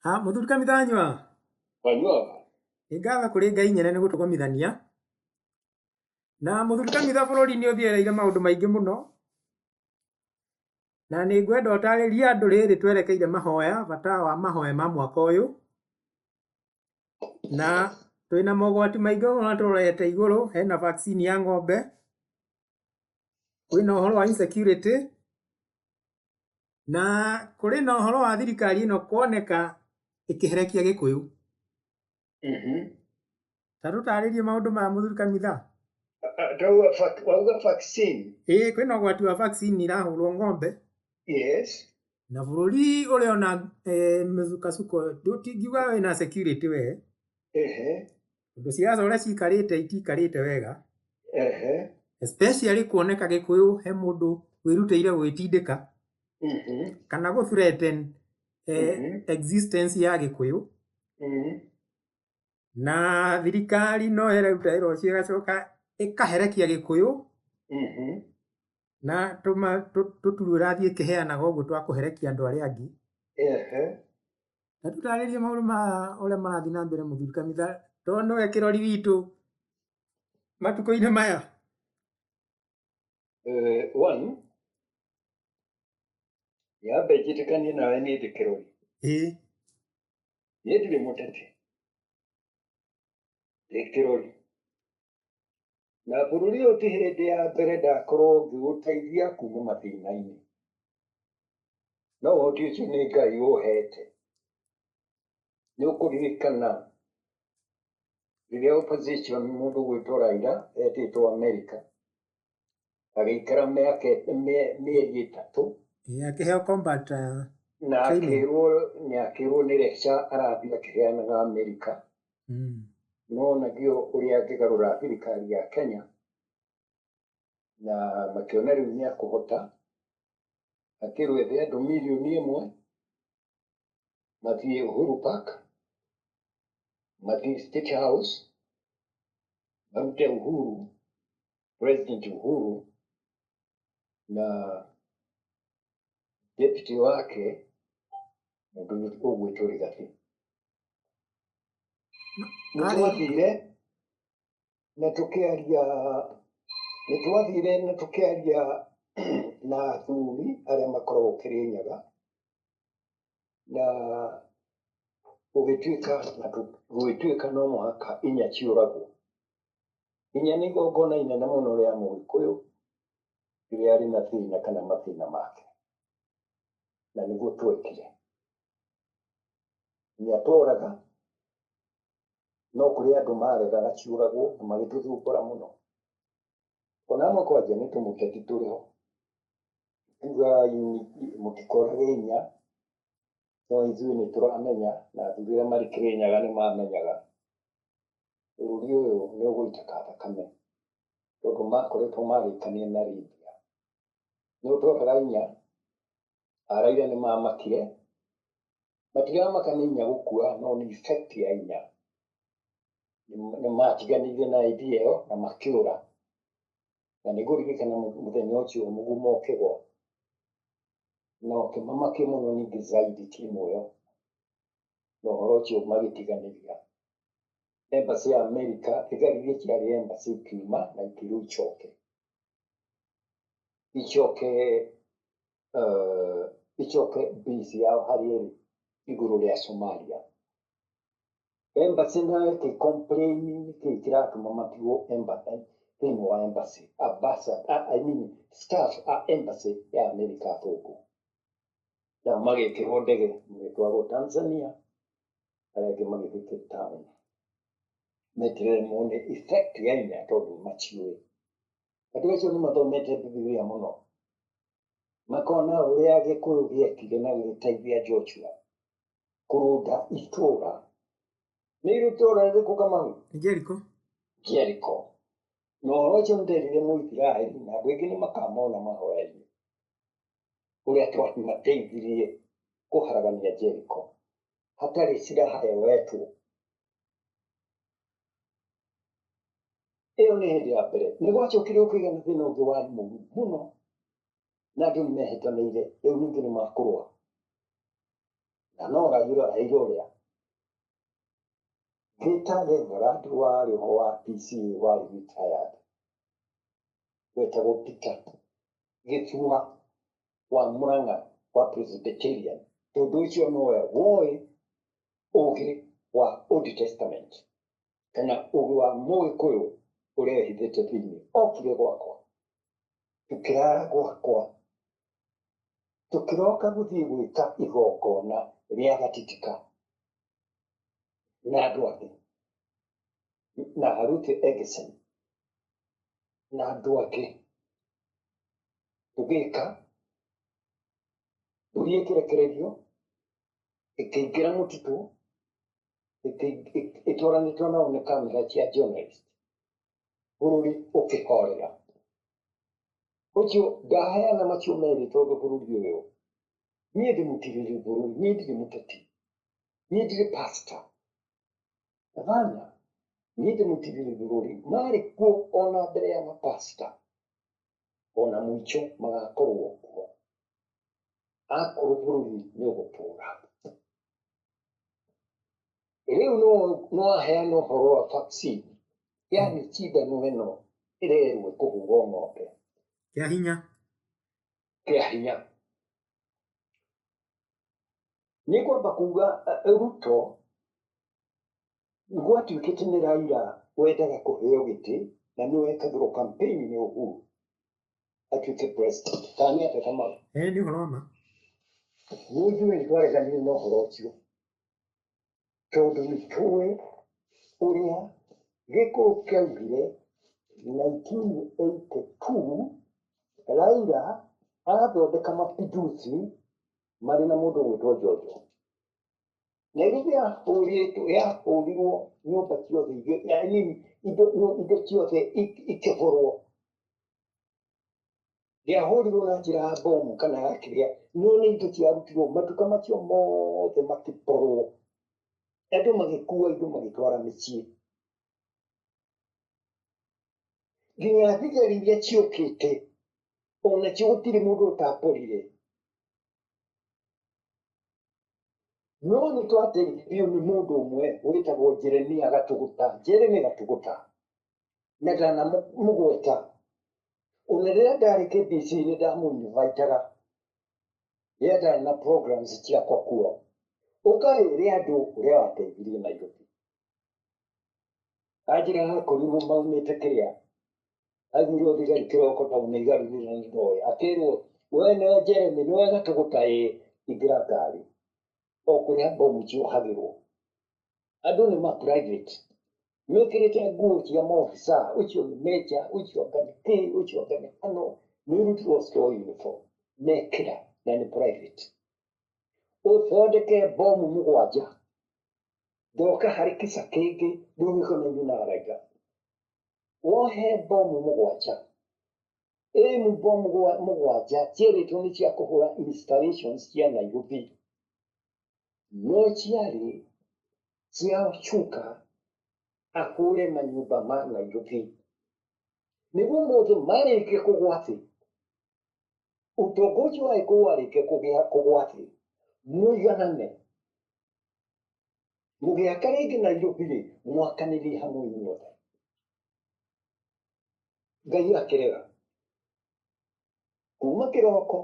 Ha, mũthuri Kamithanyua. Wanyua. Nĩ ngatho kũrĩ Ngai nyene nĩ gũtũgomithania. Na mũthuri Kamitha bũrũri nĩ ũthiereire maũndũ maingĩ mũno. Na nĩ ngwenda ũtarĩrie andũ rĩrĩ twerekeire mahoya, bata wa mahoya ma mwaka ũyũ. Na twĩna mogwati maingĩ mũno tũrorete igũrũ, hena vaccine ya ng'ombe, kwĩna ũhoro wa insecurity, na kũrĩ na ũhoro wa thirikari ĩno kuoneka ĩkĩherekia Gĩkũyũ. Ta tũtarĩrie maũndũ maya mũthuri Kamitha. Wauga vaccine. Ĩĩ kwĩna ũgwati wa vaccine irahũrwo ng'ombe. Yes. Na bũrũri ũrĩ ona mĩcukasuko ndũtingiuga wĩna security we. Tondũ siasa ũrĩa cikarĩte itikarĩte wega. Especially kuoneka Gĩkũyũ he mũndũ wĩrutĩire gwĩtindĩka kana gũ threaten existence ya Gĩkũyũ. Na thirikari no ĩraruta wĩra ũcio ĩgacoka ĩkaherekia Gĩkũyũ na tũturu ĩrathiĩ ĩkĩheanaga ũguo twa kũherekia andũ arĩa angĩ. Na tũtarĩrie maũndũ ma ũrĩa marathiĩ na mbere mũthuri Kamitha tondũ nĩwe kĩrori witũ matukũ-inĩ maya. One, nyambe njĩtĩkanie nawe niĩ ndĩ kĩrori. Ĩĩ. Niĩ ndirĩ mũteti. Ndĩ kĩrori. Na bũrũri ũyũ ti hĩndĩ ya mbere ndakorwo ngĩũteithia kuma mathĩna-inĩ. No ũhoti ũcio nĩ Ngai ũhete. Nĩ ũkũririkana rĩrĩa opposition mũndũ ũgwĩtwo Raila etĩtwo America agĩikara mĩaka mĩeri 3. Ĩĩ akĩheo combat na training. Akĩrwo nĩ akĩrwo nĩ lecture arathiĩ akĩheanaga America. No onagio ũrĩa angĩgarũra thirikari ya Kenya na makĩona rĩu nĩ akũhota, akĩrwo ethe andũ 1 mirioni mathiĩ Uhuru Park, mathiĩ State House, marute Uhuru, President Uhuru na deputy wake mũndũ ũgwĩtwo Rigathi. Nĩ twathire na tũkĩaria, nĩ twathire na tũkĩaria na athuri arĩa makoragwo Kĩrĩnyaga, na gũgĩtuĩka na gũgĩtuĩka no mũhaka inya ciũragwo. Inya nĩ igongona inene mũno rĩa Mũgĩkũyũ rĩrĩa arĩ na thĩna kana mathĩna make, na nĩguo twekire. Inya tworaga, no kũrĩ andũ maregaga ciũragwo na magĩtũthumbũra mũno. Ona amwe kwanja nĩ tũmũteti tũrĩ ho, tugaga mũtikorage inya, no ithuĩ nĩ tũramenya na athuri arĩa marĩ Kĩrĩnyaga nĩ mamenyaga bũrũri ũyũ nĩ ũgũitĩka thakame tondũ makoretwo marĩkania na Libya. Nĩ ũtwaraga inya, Araira nĩ mamakire, matiramaka nĩ inya gũkua no nĩ effect ya inya. Nĩ matiganĩire na idea ĩyo na makĩũra. Na nĩ ngũririkana mũthenya ũcio mũgumo ũkĩgwa na ũkĩmamakia mũno ningĩ zaidi timu ĩyo na ũhoro ũcio magĩtiganĩria. Embassy ya America, thigari iria ciarĩ embassy ikiuma na ikĩrwo icoke. Icoke icoke base yao harĩa ĩrĩ igũrũ rĩa Somalia. Embassy nayo ĩkĩ complain nĩkĩĩ kĩratũma matigwo embassy, thĩinĩ wa embassy, ambassador, I mean staff a embassy ya America athũngũ. Nao magĩkĩrwo ndege magĩtwarwo Tanzania, arĩa angĩ magĩthiĩ Cape Town. Meterere mone effect ya inya tondũ matiũĩ. Andũ acio nĩ mathomete Bibilia mũno. Makona ũrĩa Gĩkũyũ gĩekire na gĩgĩteithia Joshua kũrũnda itũũra. Nĩ itũũra rĩrĩkũ Kamau? Nĩ Jericho. Jericho. Na ũhoro ũcio nĩnderire Mũisiraeli na andũ aingĩ nĩ makamona mahoya-inĩ ũrĩa twamateithirie kũharagania Jericho hatarĩ silaha yoetwo. Ĩyo nĩ hĩndĩ ya mbere. Nĩ gwacokire gũkĩgĩa na thĩna ũngĩ warĩ mũru mũno na andũ nĩ mehĩtanĩire rĩu ningĩ nĩ makũrũa. Na Na no Raila aheirwo ũrĩa. Ngĩta Reverend warĩ ho wa PCA warĩ retired wetagwo Peter Gĩthua wa Murang'a wa Presbyterian, tondũ ũcio nowe woĩ ũgĩ wa Old Testament kana ũgĩ wa Mũgĩkũyũ ũrĩa wĩhithĩte thĩinĩ. Okire gwakwa, tũkĩrara gwakwa, tũkĩroka gũthiĩ gwĩka igongona rĩa gatitika na andũ angĩ na Ruth Egison na andũ angĩ, tũgĩka mbũri ĩkĩrekererio ĩkĩingĩra mũtitũ ĩtwaranĩtwo nao nĩ kamera cia journalist, bũrũri ũkĩhorera. Ũcio ndaheana macio merĩ tondũ bũrũri ũyũ niĩ ndĩmũtirĩrĩ bũrũri, niĩ ndirĩ mũteti, niĩ ndirĩ pastor, hapana, niĩ ndĩmũtirĩrĩ bũrũri. Marĩ kuo ona mbere ya mapasta, ona mũico magakorwo kuo. Akorwo bũrũri nĩ ũgũtũra. Rĩu no aheana ũhoro wa vaccine, yani cindano ĩno ĩrerwo ĩkũhũrwo ng'ombe kĩa hinya. Kĩa hinya. Nĩ ngwamba kuga Ruto gwatuĩkĩte nĩ Raila wendaga kũheo gĩtĩ na nĩ wekagĩrwo campaign nĩ Uhuru atuĩke president, kana nĩ atĩa, Kamau? Ĩĩ, nĩ ũhoro wa ma. Nĩ njũĩ nĩ twareganire na ũhoro ũcio tondũ nĩ tũĩ ũrĩa Gĩkũyũ kĩaugire 1982 Raila athondeka mapinduzi marĩ na mũndũ ũgwĩtwo Njonjo. Nairobi yahũrĩtwo, yahũrirwo nyũmba ciothe, I mean, indo ciothe ikĩhũrwo. Ndĩahũrirwo na njĩra ya bomu kana ya kĩrĩa, no nĩ indo ciarutirwo, matuka macio mothe makĩporwo, andũ magĩkua indo magĩtwara mĩciĩ. Nginya thigari iria ciũkĩte onacio gũtirĩ mũndũ ũtaporire. No nĩ twateithirio nĩ mũndũ ũmwe wĩtagwo Jeremia Gatũgũta, Jeremy Gatũgũta, na ndanamũgweta. Ona rĩrĩa ndarĩ KBC nĩ ndamũinvitaga rĩrĩa ndarĩ na programs ciakwa kuo, ũkarĩre andũ ũrĩa wateithirie Nairobi. Anjĩra akorirwo maumĩte kĩrĩa aiguirwo thigari kĩroko tondũ nĩ igarũrĩra nĩ ndoĩ, akĩrwo we nĩwe Jeremy, nĩwe Gatũgũta? Ĩĩ, ingĩra ngari o kũrĩa bomu ciohagĩrwo. Andũ nĩ ma private mekĩrĩte nguo cia maobisa, ũcio nĩ meja, ũcio anga nĩ kĩ, ũcio anga nĩ hano, nĩ ũrutirwo store uniform mekĩra na nĩ private. Ũthondeke bomu 7, ndoka harĩ kĩca kĩngĩ rĩu gĩkonainie na Raila. Wohe bomu 7, ĩmu bomu 7 cierĩtwo nĩ cia kũhũra installations cia Nairobi, no ciarĩ cia Chuka ahũre manyũmba ma Nairobi nĩguo mothe marĩkie kũgwa thĩ, ũtonga ũcio wa Gĩkũyũ warĩkia kũgĩa kũgwa thĩ, mũiganane mũgĩaka rĩngĩ Nairobi rĩ, mwakanĩrie hamwe inyuothe. Ngai akĩrega kuma kĩroko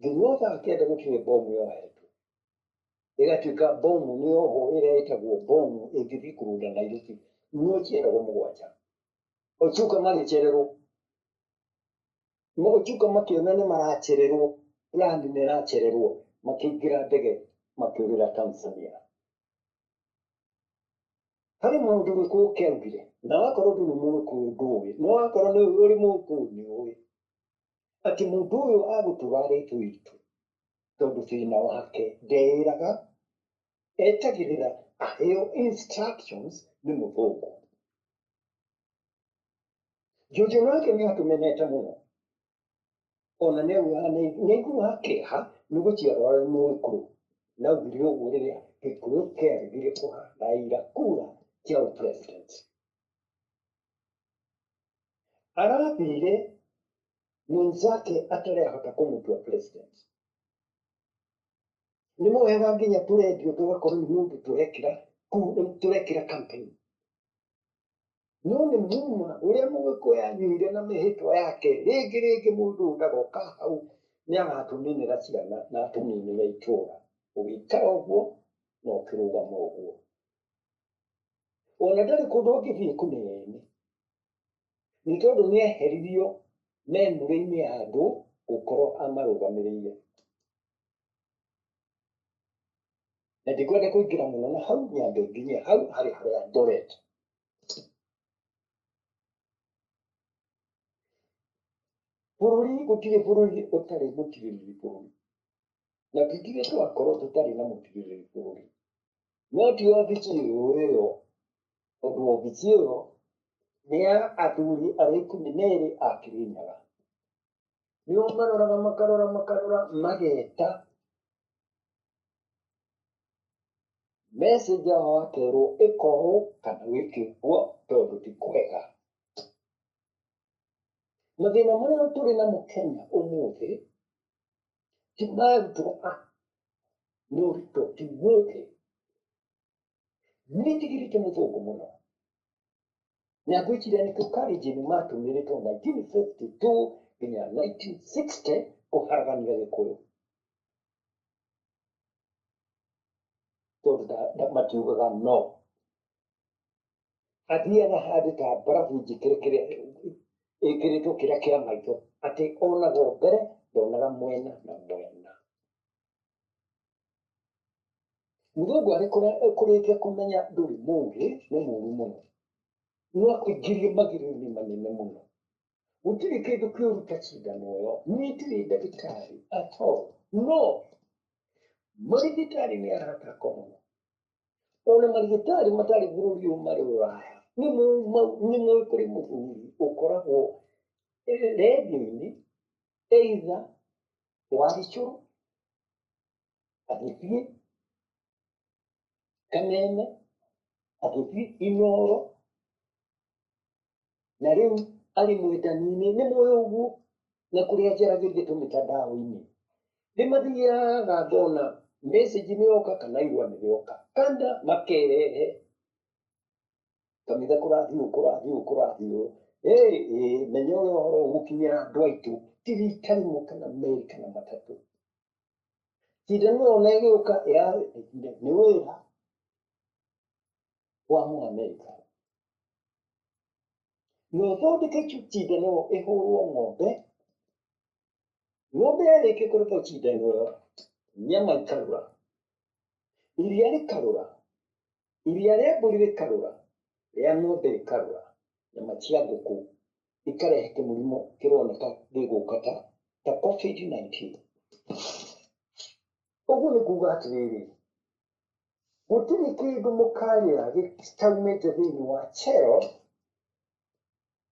nginya thaa 9 gũtirĩ bomu yohetwo, ĩgatuĩka bomu nĩ yohwo ĩrĩa ĩtagwo bomu ĩngĩthiĩ kũrũnda Nairobi, no ciendagwo 7. Ochuka magĩcererwo, Ochuka makĩona nĩ maracererwo, plan nĩ ĩracererwo, makĩingĩra ndege makĩũrĩra Tanzania. Harĩ maũndũ Gĩkũyũ kĩaugire, na wakorwo ndũrĩ Mũgĩkũyũ ndũĩ, no wakorwo nĩ ũrĩ Mũgĩkũyũ nĩ ũĩ atĩ mũndũ ũyũ agũtũra arĩ thũ itũ, tondũ thĩna wake ndeĩraga, etagĩrĩra aheo instructions nĩ mũthũngũ. Jojo nake nĩ atũmenete mũno, ona nĩ augaga nĩ aiguaga kĩeha nĩ gũciarwo arĩ Mũgĩkũyũ, na augire ũguo rĩrĩa Gĩkũyũ kĩaregire kũha Raila kura cia president. Arathire mwenzake atarahota kũmũtua president. Nĩ moyaga nginya tũrendio tũgakorwo nĩ mũndũ tũrekĩra tũrekĩra campaign. No nĩ muma ũrĩa Mũgĩkũyũ anyuire na mĩhĩtwa yake, rĩngĩ rĩngĩ mũndũ ũyũ ndagoka hau nĩ agatũninĩra ciana na atũninĩre itũra. Ũgĩikara ũguo na ũkĩrũgama ũguo. Ona ndarĩ kũndũ angĩthiĩ kũnene, nĩ tondũ nĩ eheririo memory-inĩ ya andũ gũkorwo amarũgamĩrĩire. Na ndikwenda kũingĩra mũno na hau, nyambe nginye hau harĩ harĩa ndorete. Bũrũri gũtirĩ bũrũri ũtarĩ mũtigĩrĩri bũrũri, na tũtirĩ twakorwo tũtarĩ na mũtigĩrĩri bũrũri. No ti obici ĩyo, tondũ obici ĩyo nĩ ya athuri arĩa 12 a Kĩrĩnyaga. Nĩo maroraga makarora makarora mageta message yao akerwo ĩka ũũ kana wĩke ũguo tondũ ti kwega. Mathĩna marĩa tũrĩ namo Kenya ũmũthĩ ti ma arutwo a nĩ ũritũ ti mũthĩ. Nĩndigĩrĩte mũthũngũ mũno. Na ngwĩciria nĩkĩo Kalenjin matũmĩrĩtwo 1952 nginya 1960 kũharagania Gĩkũyũ. Tondũ matiugaga no. Athiaga handũ ta mbarabu njĩkĩre kĩrĩa ĩkĩrĩtwo kĩrĩa kĩa maitho, atĩ onaga o mbere, ndonaga mwena na mwena. Mũthũngũ arĩ kũrĩkia kũmenya ndũrĩ mũgĩ nĩ mũru mũno. No akũingĩrie magĩrĩro-inĩ manene mũno. Gũtirĩ kĩndũ kĩũru ta cindano ĩyo. Niĩ ndirĩ ndagĩtarĩ at all. No marigĩtarĩ nĩ arata akwa mũno. Ona marigĩtarĩ matarĩ bũrũri ũyũ marĩ Ũraya. Nĩ moĩ kũrĩ mũthuri ũkoragwo rendio-inĩ either wa Gĩcũrũ agĩthiĩ Kameme, agĩthiĩ Inooro, na rĩu arĩ mwendani-inĩ. Nĩ moĩ ũguo, na kũrĩa njaragĩria tũmĩtandao-inĩ. Nĩ mathiaga ngona message nĩ yoka kana irũa nĩ rĩoka, kana makerehe kanitha kũrathiĩ ũũ, kũrathiĩ ũũ, kũrathiĩ ũũ. Menya ũrĩa ũhoro ũgũkinyĩra andũ aitũ, ti rita rĩmwe kana merĩ kana matatũ. Cindano ĩyo ona ĩgĩũka nĩ wĩra wa Mũamerika. Na ũthondeke cindano ĩyo ĩhũrwo ng'ombe, ng'ombe yarĩkia kũrutwo cindano ĩyo, nyama ikarũra, iria rĩkarũra, iria rĩa mbũri rĩkarũra, rĩa ng'ombe rĩkarũra, nyama cia ngũkũ ikarehe kĩmũrimũ kĩroneka gĩgũka ta COVID-19. Ũguo nĩ kuga atĩrĩrĩ, gũtirĩ kĩndũ mũkarĩa gĩtaumĩte thĩinĩ wa chero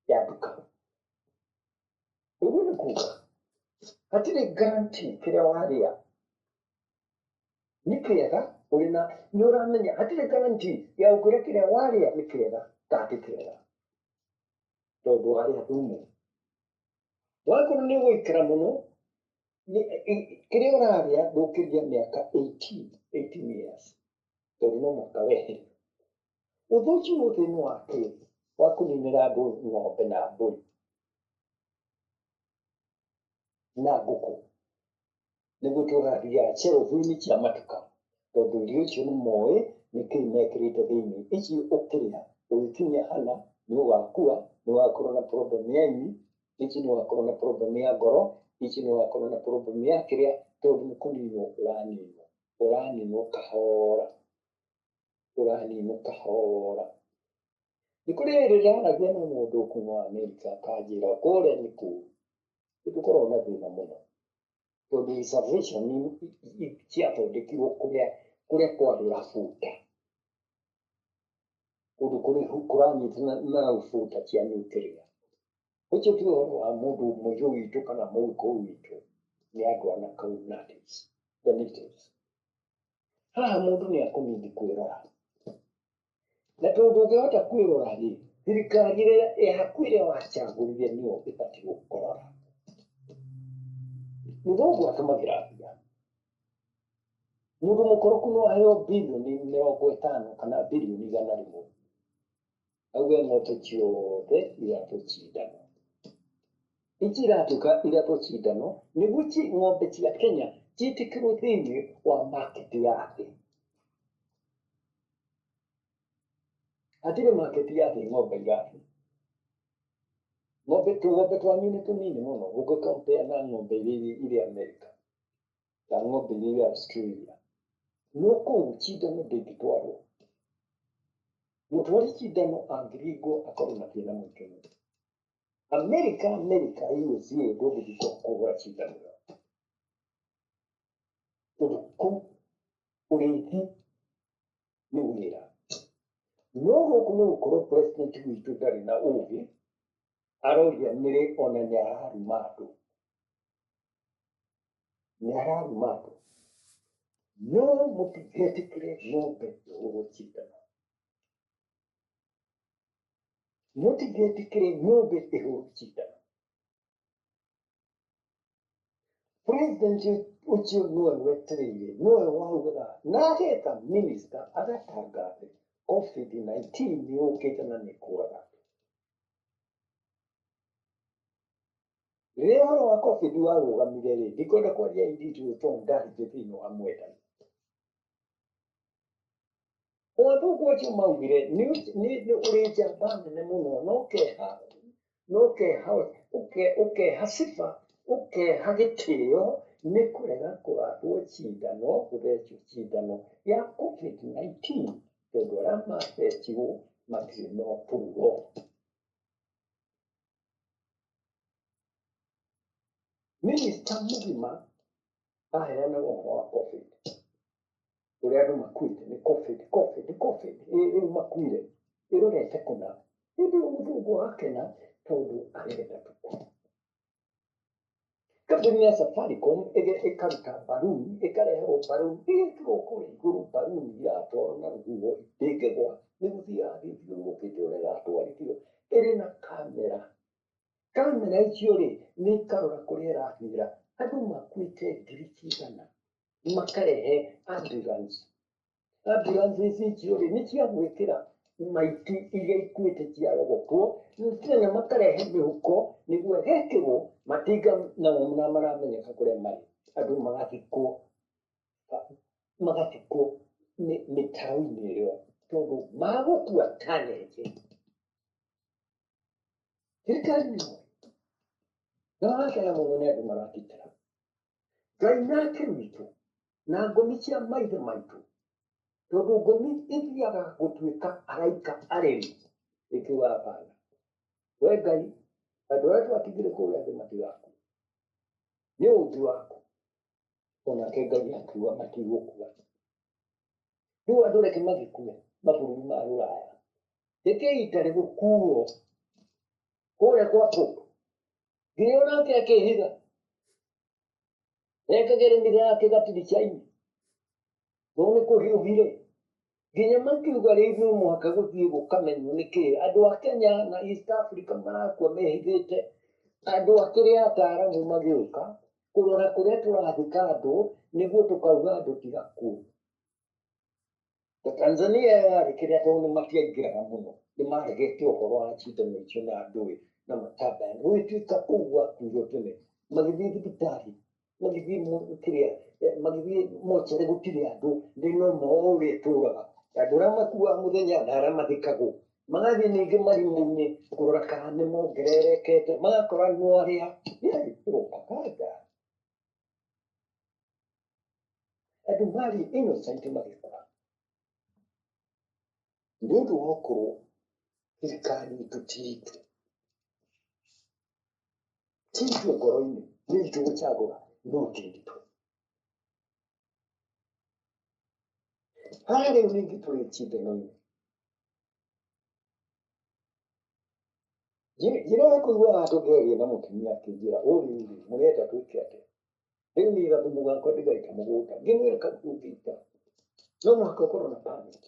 ya nduka. Ũguo nĩ kuga hatirĩ guarantee kĩrĩa warĩa nĩ kĩega, ũrĩ na nĩ ũramenya hatirĩ guarantee ya gũkwĩra kĩrĩa warĩa nĩ kĩega kana ti kĩega, tondũ warĩa thumu. Wakorwo nĩ ũgũikara mũno, kĩrĩa ũrarĩa ndũkĩria mĩaka 18 years, tondũ no mũhaka weherie. Ũthũ ũcio wothe nĩ wa kĩ? Wa kũninĩra andũ ng'ombe na mbũri na ngũkũ. Nĩguo tũrathiaga shelf-inĩ cia matuka, tondũ irio icio nĩ moĩ nĩkĩĩ mekĩrĩte thĩinĩ. Ici ũkĩrĩa ũgĩkinya hana nĩ ũgakua, nĩ ũgakorwo na problem ya ini, ici nĩ ũgakorwo na problem ya ngoro, ici nĩ ũgakorwo na problem ya kĩrĩa, tondũ nĩ kũninwo ũraninwo, ũraninwo kahora, ũraninwo kahora. Nĩ kũrĩ hĩndĩ ndaragia na mũndũ kuma Amerika akanjĩra kũrĩa nĩ kũũru, nĩ tũkoragwo na thĩna mũno, tondũ reservation ciathondekirwo kũrĩa kwarĩ rabuta, kũndũ kũranyitana na rabuta cia nuclear. Ũcio ti ũhoro wa mũndũ mũirũ witũ kana mũgĩkũyũ witũ, nĩ andũ a nakũu natives, the natives. Haha mũndũ nĩ akũnindi kwĩrora, na tondũ ũngĩhota kwĩrora rĩ, thirikari ĩrĩa yaku ĩrĩa wacagũrire nĩyo ĩbatiĩ gũkũrora. Mũthũngũ atũmagĩra mbia. Mũndũ mũkoroku no aheo birioni 50 kana birioni 100, auge ng'ombe ciothe iratwo cindano, ici iratuĩka iratwo cindano nĩguo ng'ombe cia Kenya ciĩtĩkĩrwo thĩinĩ wa market ya thĩ. Hatirĩ market ya thĩ ng'ombe irathiĩ. Ng'ombe tũng'ombe twanyu nĩ tũnini mũno ũngĩcompare na ng'ombe iria irĩ America na ng'ombe iria irĩ Australia. No kũu cindano ndĩngĩtwarwo. Mũtwari cindano angĩringwo akorwo na thĩna mũingĩ mũno. America, America, USA ndũngĩthiĩ kũgũra cindano ĩyo. Tondũ kũu ũrĩithi nĩ wĩra. No gũkũ nĩ gũkorwo president witũ ndarĩ na ũgĩ, aroria nĩrĩ ona nĩ araruma andũ. Nĩ araruma andũ. No mũtigetĩkĩre ng'ombe ĩhũrwo cindano. Mũtigetĩkĩre ng'ombe ĩhũrwo cindano. President ũcio nĩwe wetereire, nĩwe waugaga na ageta minister agatangathe COVID-19 nĩ yũkĩte na nĩ ĩkũraga. Rĩrĩa ũhoro wa COVID warũgamire rĩ, ndikwenda kwaria in detail tondũ ndarĩ thĩinĩ wa mwendani. Athũngũ acio maugire nĩ ũrĩ njamba nene mũno na ũkeha na ũkeha ũkeha sifa, ũkeha gĩtĩo nĩ kũrega kũrathwo cindano, gũthecwo cindano ya COVID-19 tondũ arĩa mathecirwo matirĩ na ũtũro. Minista mũgima aheanaga ũhoro wa COVID ũrĩa andũ makuĩte nĩ COVID, COVID, COVID, rĩu makuire ĩrorete kũna. Hĩndĩ ĩyo mũthũngũ akena tondũ arenda tũkue. Kambuni ya Safaricom ĩkaruta mbaruni, ĩkareherwo mbaruni, ĩgekĩrwo kũrĩa igũrũ, mbaruni iratwarwo na rũhuho ndĩngĩgwa, nĩ gũthiĩ ĩrathiĩ ĩthiũrũrũkĩte ũrĩa ĩratwarithio, ĩrĩ na kamera. Kamera icio rĩ, nĩ ikarora kũrĩa ĩrathiĩra, andũ makuĩte ngiri cigana, makarehe ambulance. Ambulance icio rĩ, nĩ cia gwĩkĩra maiti iria ikuĩte ciarogotwo, tena makarehe mĩhuko nĩguo ĩgekĩrwo matinga namo na maramenyeka kũrĩa marĩ, andũ magathikwo, magathikwo mĩtaro-inĩ ĩyo tondũ magũkua ta nyenje. Thirikari nĩ yoĩ na wakena mũno nĩ andũ marakitĩra. Ngai nake witũ na ngomi cia maithe maitũ, tondũ ngomi ithiaga gũtuĩka araika areri, ĩkiuga hapana. We Ngai, andũ arĩa twatigire kũrĩa thĩ matigakua nĩ ũũmbi waku. Onake Ngai akiuga matigũkua. Rĩu andũ reke magĩkue mabũrũri ma Rũraya, reke itarĩ gũkuo kũrĩa kwa Pope, nginya onake akĩhitha ekagĩre mitha yake gatirica-inĩ, tondũ nĩ kũhiũhire nginya makiuga rĩu no mũhaka gũthiĩ gũkamenywo nĩkĩ andũ a Kenya na East Africa marakua mehithĩte. Andũ a kĩrĩa ataaramu magĩũka kũrora kũrĩa tũrathika andũ nĩguo tũkauga andũ tigakue. Ta Tanzania yarĩ kĩrĩa tondũ nĩ matiaingĩraga mũno, nĩ maregete ũhoro wa cindano icio na ndũĩ na matambaya. Gũgĩtuĩka kũu gwakuirwo tene, magĩthiĩ thibitarĩ, magĩthiĩ kĩrĩa, magĩthiĩ mocarĩ gũtirĩ andũ, nĩ no moĩ ũrĩa ĩtũraga. Andũ arĩa makuaga mũthenya na arĩa mathikagwo. Magathiĩ ningĩ marima-inĩ kũrora kana nĩ mongererekete, magakora no arĩa yarĩ propaganda. Andũ marĩ innocent magĩkua. Nĩ ũndũ wa gũkorwo thirikari itũ ti itũ. Ti itũ ngoro-inĩ, nĩ itũ gũcagũra, no ti itũ. Haha rĩu ningĩ tũrĩ cindano-inĩ. Njĩra ya kũigua haha tũngĩaria na mũtumia akĩnjĩra ũrĩ rĩ, mũrenda twĩke atĩa? Rĩu niĩ gathumu gakwa ndĩgaita mũgũnda, ngĩmwĩra ndũngĩita, no mũhaka ũkorwo na permit.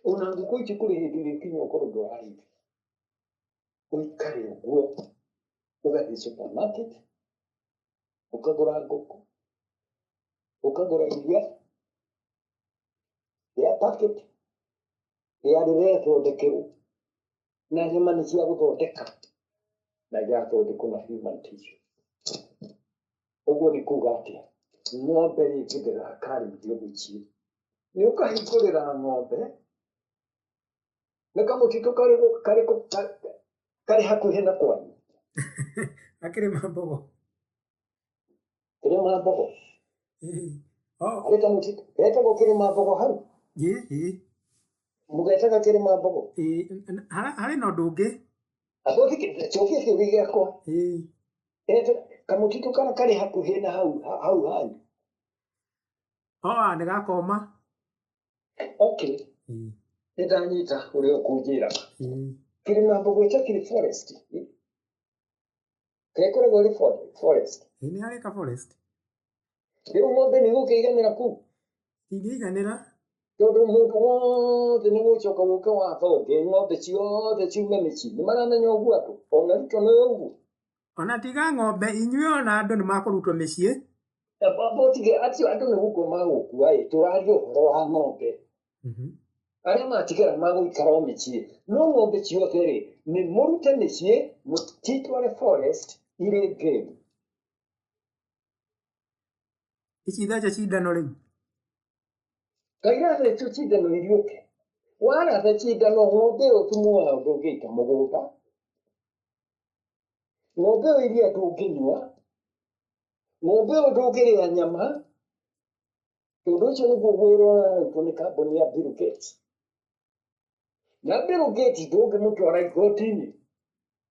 Ona ngũkũ ici kũrĩ hĩndĩ ĩrĩkinya ũkorwo ndũrarĩithia, ũikare ũguo, ũgathiĩ supermarket, ũkagũra ngũkũ, Ũkagũra iria rĩa packet rĩa rĩrethondekerwo na nyama nĩ cia gũthondeka na irathondekwo na human tissue. Ũguo nĩ kuga atĩa? Ng'ombe rĩngĩ ndĩgakarĩithio mũciĩ. Nĩ ũkahingũrĩra ng'ombe nĩ kamũtitũ karĩ hakuhĩ na kwanyu. Akĩrĩma mbogo. Kĩrĩma mbogo. Harĩ kamũtitũ getagwo kĩrĩma mbogo hau. Ĩĩ. Mũgetaga kĩrĩma mbogo. Harĩ na ũndũ ũngĩ. Cokia kĩũria gĩakwa. Kamũtitũ karĩa karĩ hakuhĩ na hau hau hanyu. Oh, nĩ gakoma. Okay. Nĩ ndanyita ũrĩa ũkũnjĩra. Kĩrĩma mbogo ĩtakĩrĩ forest. Kĩrĩa ĩrĩ forest. Nĩ harĩ ka forest. Rĩu ng'ombe nĩ igũkĩiganĩra kũu? Ingĩiganĩra. Tondũ mũndũ wothe nĩ gũcoka gũke watho ũngĩ ng'ombe ciothe ciume mĩciĩ. Nĩ maramenya ũguo andũ? Ona Ruto nĩ ũguo? Ona tiga ng'ombe inyuĩ ona andũ nĩ makũrutwo mĩciĩ. Botige acio andũ nĩ gũkua magũkua ĩ, tũraria ũhoro wa ng'ombe. Arĩa matigara magũikara o mĩciĩ. No ng'ombe ciothe rĩ, nĩ mũrute mĩciĩ, mũcitware forest irĩ game. Ici thece cindano rĩu. Kairathecwo cindano iriũke. Waratha cindano ng'ombe ĩyo thumu wayo ndũngĩita mũgũnda. Ng'ombe ĩyo iria ndũngĩnyua. Ng'ombe ĩyo ndũngĩrĩa nyama. Tondũ ũcio nĩguo wĩra ũrarutwo nĩ kambuni ya Bill Gates. Na Bill Gates ndũngĩmũtwara igoti-inĩ.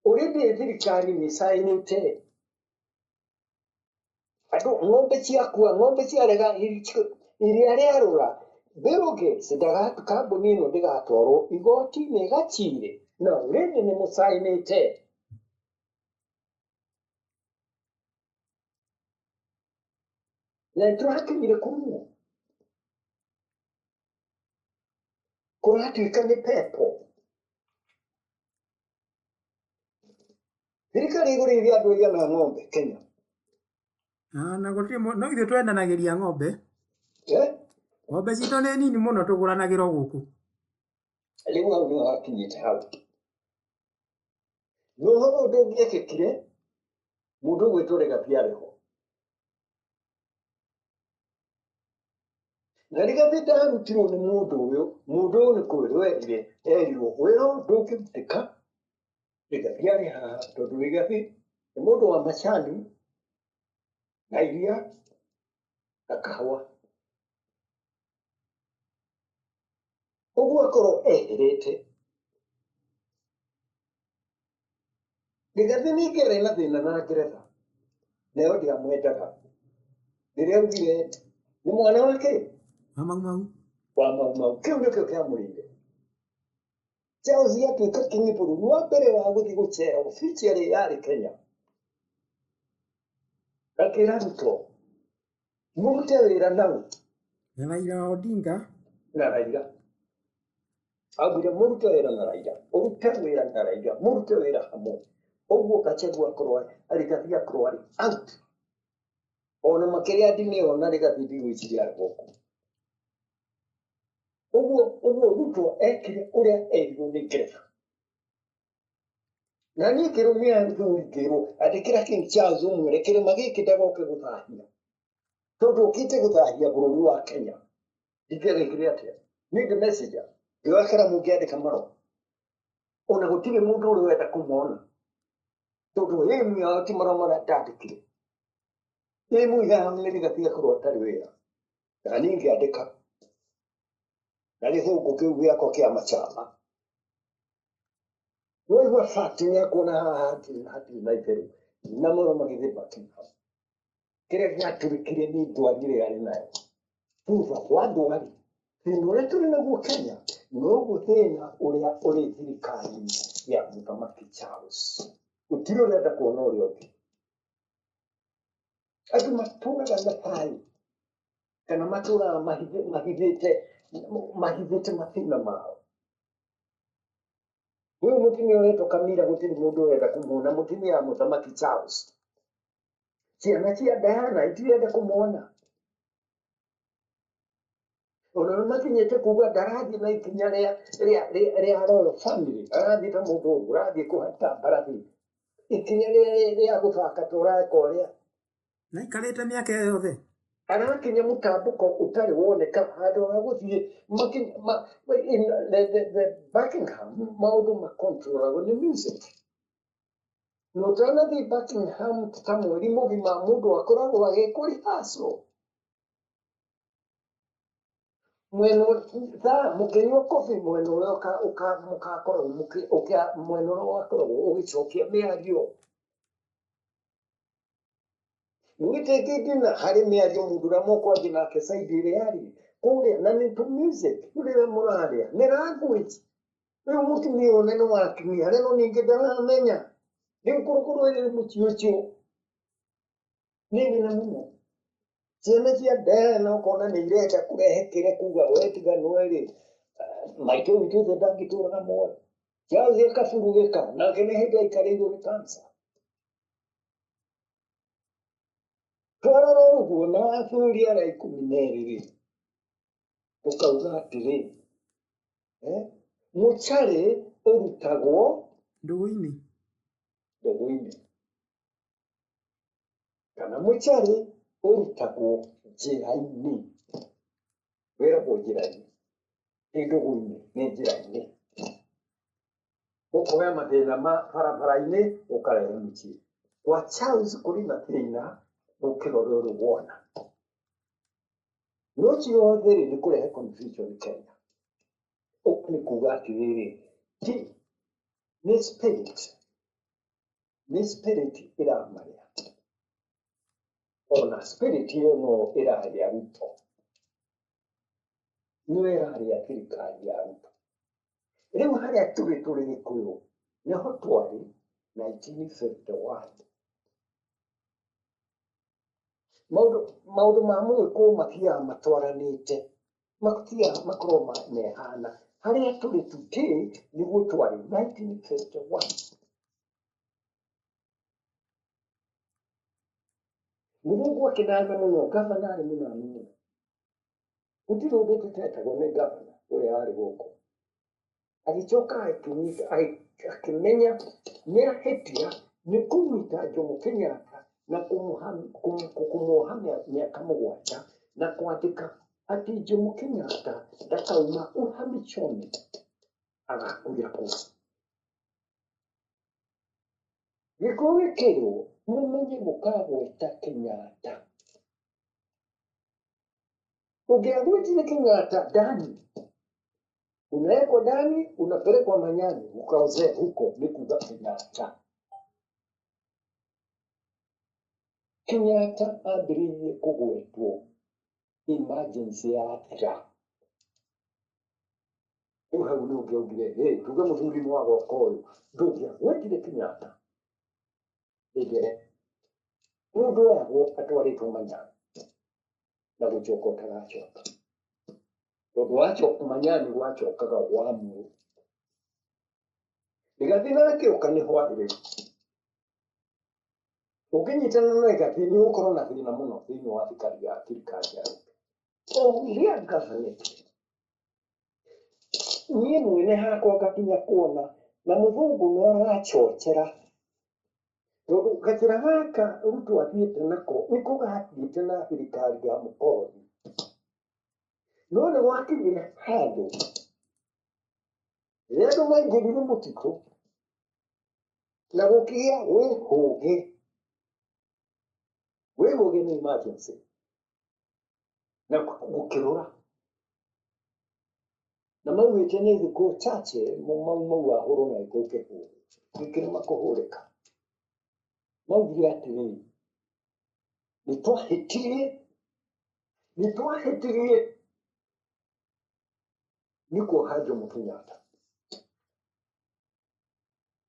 Already thirikari nĩ cainĩte. Andũ ng'ombe ciakua, ng'ombe ciarega iria rĩarũra. Bill Gates kambuni ĩno ndĩgatwarwo igoti-inĩ ĩgacire. Na already nĩ mũcainĩte. Na nĩtũrakinyire kũu. Kũratuĩka nĩ pepo. Thirikari ĩgũrĩire andũ aigana ng'ombe Kenya? Na gũtirĩ no ithuĩ twendanagĩria ng'ombe. Ng'ombe citũ nĩ nini mũno tũgũranagĩra o gũkũ. Rĩu hau nĩho hakinyĩte hau. Na ũhoro ũyũ ndũngĩekĩkire mũndũ ũgwĩtwo Rigathi arĩ ho. Na Rigathi ndarutirwo nĩ mũndũ ũyũ, mũndũ ũyũ nĩ kwĩrwo erire, erirwo wĩra ũyũ ndũngĩrutĩka Rigathi arĩ haha, tondũ Rigathi nĩ mũndũ wa macani na iria na kahũa. Ũguo akorwo eherete. Rigathi ningĩ arĩ na thĩna na Ngeretha, nayo ndĩamwendaga. Rĩrĩa augire nĩ mwana wake? Wa Mau Mau. Wa Mau Mau. Kĩu nĩkĩo kĩamũrĩire. Charles atuĩka king bũrũri wa mbere wa gũthiĩ gũcera officially yarĩ Kenya. Akĩra Ruto, mũrute wĩra nau. Na Raila Odinga. Na Raila. Augire mũrute wĩra na Raila, ũrute wĩra na Raila, mũrute wĩra hamwe. Ũguo Gachagua akorwo Rigathi akorwo arĩ out. Ona makĩria ndini ona Rigathi ndigwĩciria arĩ gũkũ. Ũguo ũguo Ruto ekire ũrĩa erirwo nĩ Ngeretha. Na niĩ ngĩrũmia thuri ngĩrwo andĩkĩra King Charles ũmwĩre kĩrĩma gĩkĩ ndagoke gũthahia. Tondũ ũkĩte gũthahia bũrũri wa Kenya. Ndingĩagĩkire atĩa? Niĩ ndĩ messenger. Ngĩoya karamu ngĩandĩka marũa. Ona gũtirĩ mũndũ ũrĩa ũrenda kũmona. Tondũ ĩmu yao ti marũa marĩa ndandĩkire. Ĩmu yao nĩ Rigathi akorwo atarĩ wĩra. Na niĩ ngĩandĩka. Na gĩthũngũ kĩu gĩakwa kĩa macama. Waigua fact nĩ akuona haha hatirĩ na itherũ. Na marũa magĩthiĩ Buckingham. Kĩrĩa gĩatũrĩkire nĩ ndwari ĩrĩa arĩ nayo. Thutha wa ndwari, thĩna ũrĩa tũrĩ naguo Kenya, noguo thĩna ũrĩa ũrĩ thirikari-inĩ ya Mũthamaki Charles. Gũtirĩ ũrenda kuona ũrĩa ũngĩ. Andũ matũraga na thayũ kana matũraga mahithĩte mathĩna mao. Ũyũ mũtumia ũretwo Kamira gũtirĩ mũndũ ũrenda kũmuona, mũtumia wa Mũthamaki Charles. Ciana cia Diana itirenda kũmuona. Tondũ makinyĩte kuga ndarathiĩ na ikinya rĩa royal family, arathiĩ ta mũndũ ũrathiĩ kũhata mbarathi, ikinya rĩa gũthaka ta ũreka ũrĩa. Na aikarĩte mĩaka ĩyo yothe. Arakinya mũtambũko ũtarĩ woneka handũ ha gũthiĩ in the Buckingham maũndũ makontrolagwo nĩ music. Na ũtanathiĩ Buckingham ta mweri mũgima mũndũ akoragwo agĩkwo rehearsal. Mwena thaa mũkĩnyua coffee mwena ũrĩa mũgakoragwo mwena ũrĩa ũgakoragwo ũgĩcokia mĩario. Mũgĩtĩkĩ nginya harĩ mĩario mũndũ ũrĩa mũkwanjia nake side ĩrĩa arĩ kũrĩa, na nĩ tũ music rĩrĩa mũrarĩa nĩ language. Rĩu mũtumia ũyũ nĩ wa atumia arĩa no ningĩ ndaramenya rĩu kũrũkũrũ ĩrĩ mũciĩ ũcio nĩ nene mũno. Ciana cia Diana ũkona nĩ irenda kũrehe kĩrĩa kuga we tiga nĩwe rĩ, maitũ witũ ithe ndangĩtũraga muoyo. Charles akaburugĩka nake nĩ hĩndĩ aikarĩirwo nĩ cancer. Twarora ũguo na athuri arĩa 12 rĩ, ũkauga atĩrĩ, mũcarĩ ũrutagwo ndũgũ-inĩ, ndũgũ-inĩ, kana mũcarĩ ũrutagwo njĩra-inĩ, wĩragwo njĩra-inĩ, ti ndũgũ-inĩ, nĩ njĩra-inĩ. Ũkoya mathĩna ma barabara-inĩ ũkarehe mũciĩ. Kwa Charles kũrĩ na thĩna gũkĩra ũrĩa ũrĩ wona. No ciothe rĩ, nĩ kũrehe confusion Kenya. Ũguo nĩ kuga atĩrĩrĩ, ti nĩ spirit, nĩ spirit ĩramarĩa. Ona spirit ĩyo no ĩrarĩa Ruto. Nĩyo ĩrarĩa thirikari ya Ruto. Rĩu harĩa tũrĩ tũrĩ Gĩkũyũ, nĩho twarĩ 1951. Maũndũ ma Mũgĩkũyũ mathiaga matwaranĩte, mathiaga makorwo mehana. Harĩa tũrĩ today nĩguo twarĩ 1951. Mũthũngũ akĩnana mũno, gavana arĩ mũnanu mũno. Gũtirĩ ũndũ tũtetagwo nĩ gavana ũrĩa warĩ gũkũ. Agĩcoka akĩnyita, akĩmenya nĩ ahĩtia nĩ kũnyita Jomo Kenyatta na kũmuoha mĩaka 7 na kwandĩka atĩ Jomo Kenyatta ndakauma uhamishoni agakuĩra kũu. Gĩkũyũ gĩkĩrwo mũmenye mũkagweta Kenyatta. Ũngĩagwetire Kenyatta ndani, unawekwa ndani, unapelekwa Manyani, ukaozea huko, ni kuga Kenyatta. Kenyatta ambĩrĩirie kũgwetwo emergency yathira. Rĩu hau nĩ ũngĩaugire, hey, tuge mũthuri nĩ wagoka ũyũ, ndũngĩagwetire Kenyatta. Hĩndĩ ĩrĩa mũndũ oyagwo atwarĩtwo Manyani na gũcoka ũtagacoka. Tondũ wacoka Manyani gwacokaga wamũ. Rigathi nake ũka nĩho arĩ rĩu. Ũngĩnyitana na Rigathi nĩ ũgũkorwo na thĩna mũno thĩinĩ wa thirikari ya thirikari ya Ruto. O ũrĩa ngabanĩte, niĩ mwene hakwa ngakinya kuona na mũthũngũ nĩ arachochera. Tondũ gacĩra gaka Ruto athiĩte nako nĩko gathiĩte na thirikari ya mũkoroni. No nĩ gwakinyire handũ rĩrĩa andũ maingĩrire mũtitũ na gũkĩgĩa wĩhũgĩ. Wĩhũgĩ nĩ emergency na gũkĩrũra. Na maugĩte nĩ thikũ chache mau mau ahũrwo na gĩkũyũ kĩhũrwo. Gĩkĩrema kũhũrĩka. Maugire atĩrĩrĩ, nĩtwahĩtirie nĩ kuoha Jomo Kenyatta.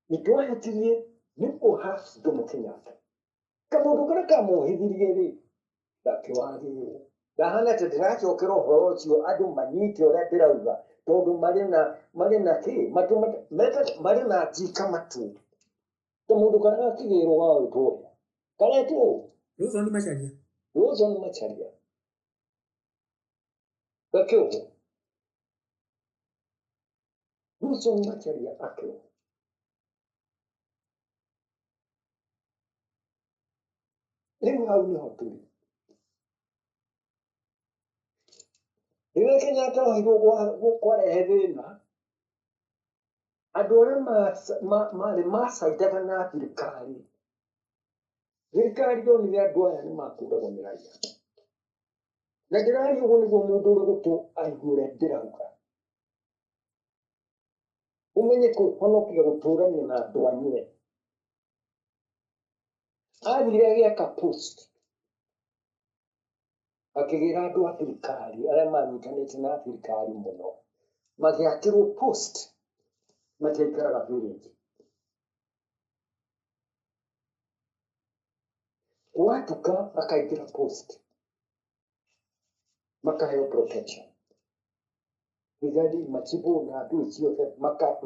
Nĩtwahĩtirie nĩ kuoha Jomo Kenyatta. Kamũndũ karĩa kamuohithirie rĩ, ndakĩwagĩrĩrwo. Ndahana ta ndĩracokera ũhoro ũcio andũ manyite ũrĩa ndĩrauga, tondũ marĩ na kĩ? Matũ marĩ na njika matũ. Kamũndũ karĩa gakĩgĩrwo gagwĩtwo ũrĩa. Karetwo ũũ? Wilson Macharia. Wilson Macharia. Gakĩohwo. Samson Macharia akĩohwo. Rĩu hau nĩho tũrĩ. Rĩrĩa Kenyatta ohirwo kwarehe thĩna, andũ arĩa marĩ macaindaga na thirikari, thirikari yonire andũ aya nĩ makũragwo nĩ raia. Na ndĩraria ũguo nĩguo mũndũ ũrĩ gũtũ aigue ũrĩa ndĩrauga. Ũmenye kwĩhonokia gũtũrania na andũ anyue. Athire agĩaka post, akĩgĩra andũ a thirikari arĩa manyitanĩte na thirikari mũno, magĩakĩrwo post, matiaikaraga village. Gwatuka akaingĩra post, makaheo protection. Thigari, macibũ na andũ ciothe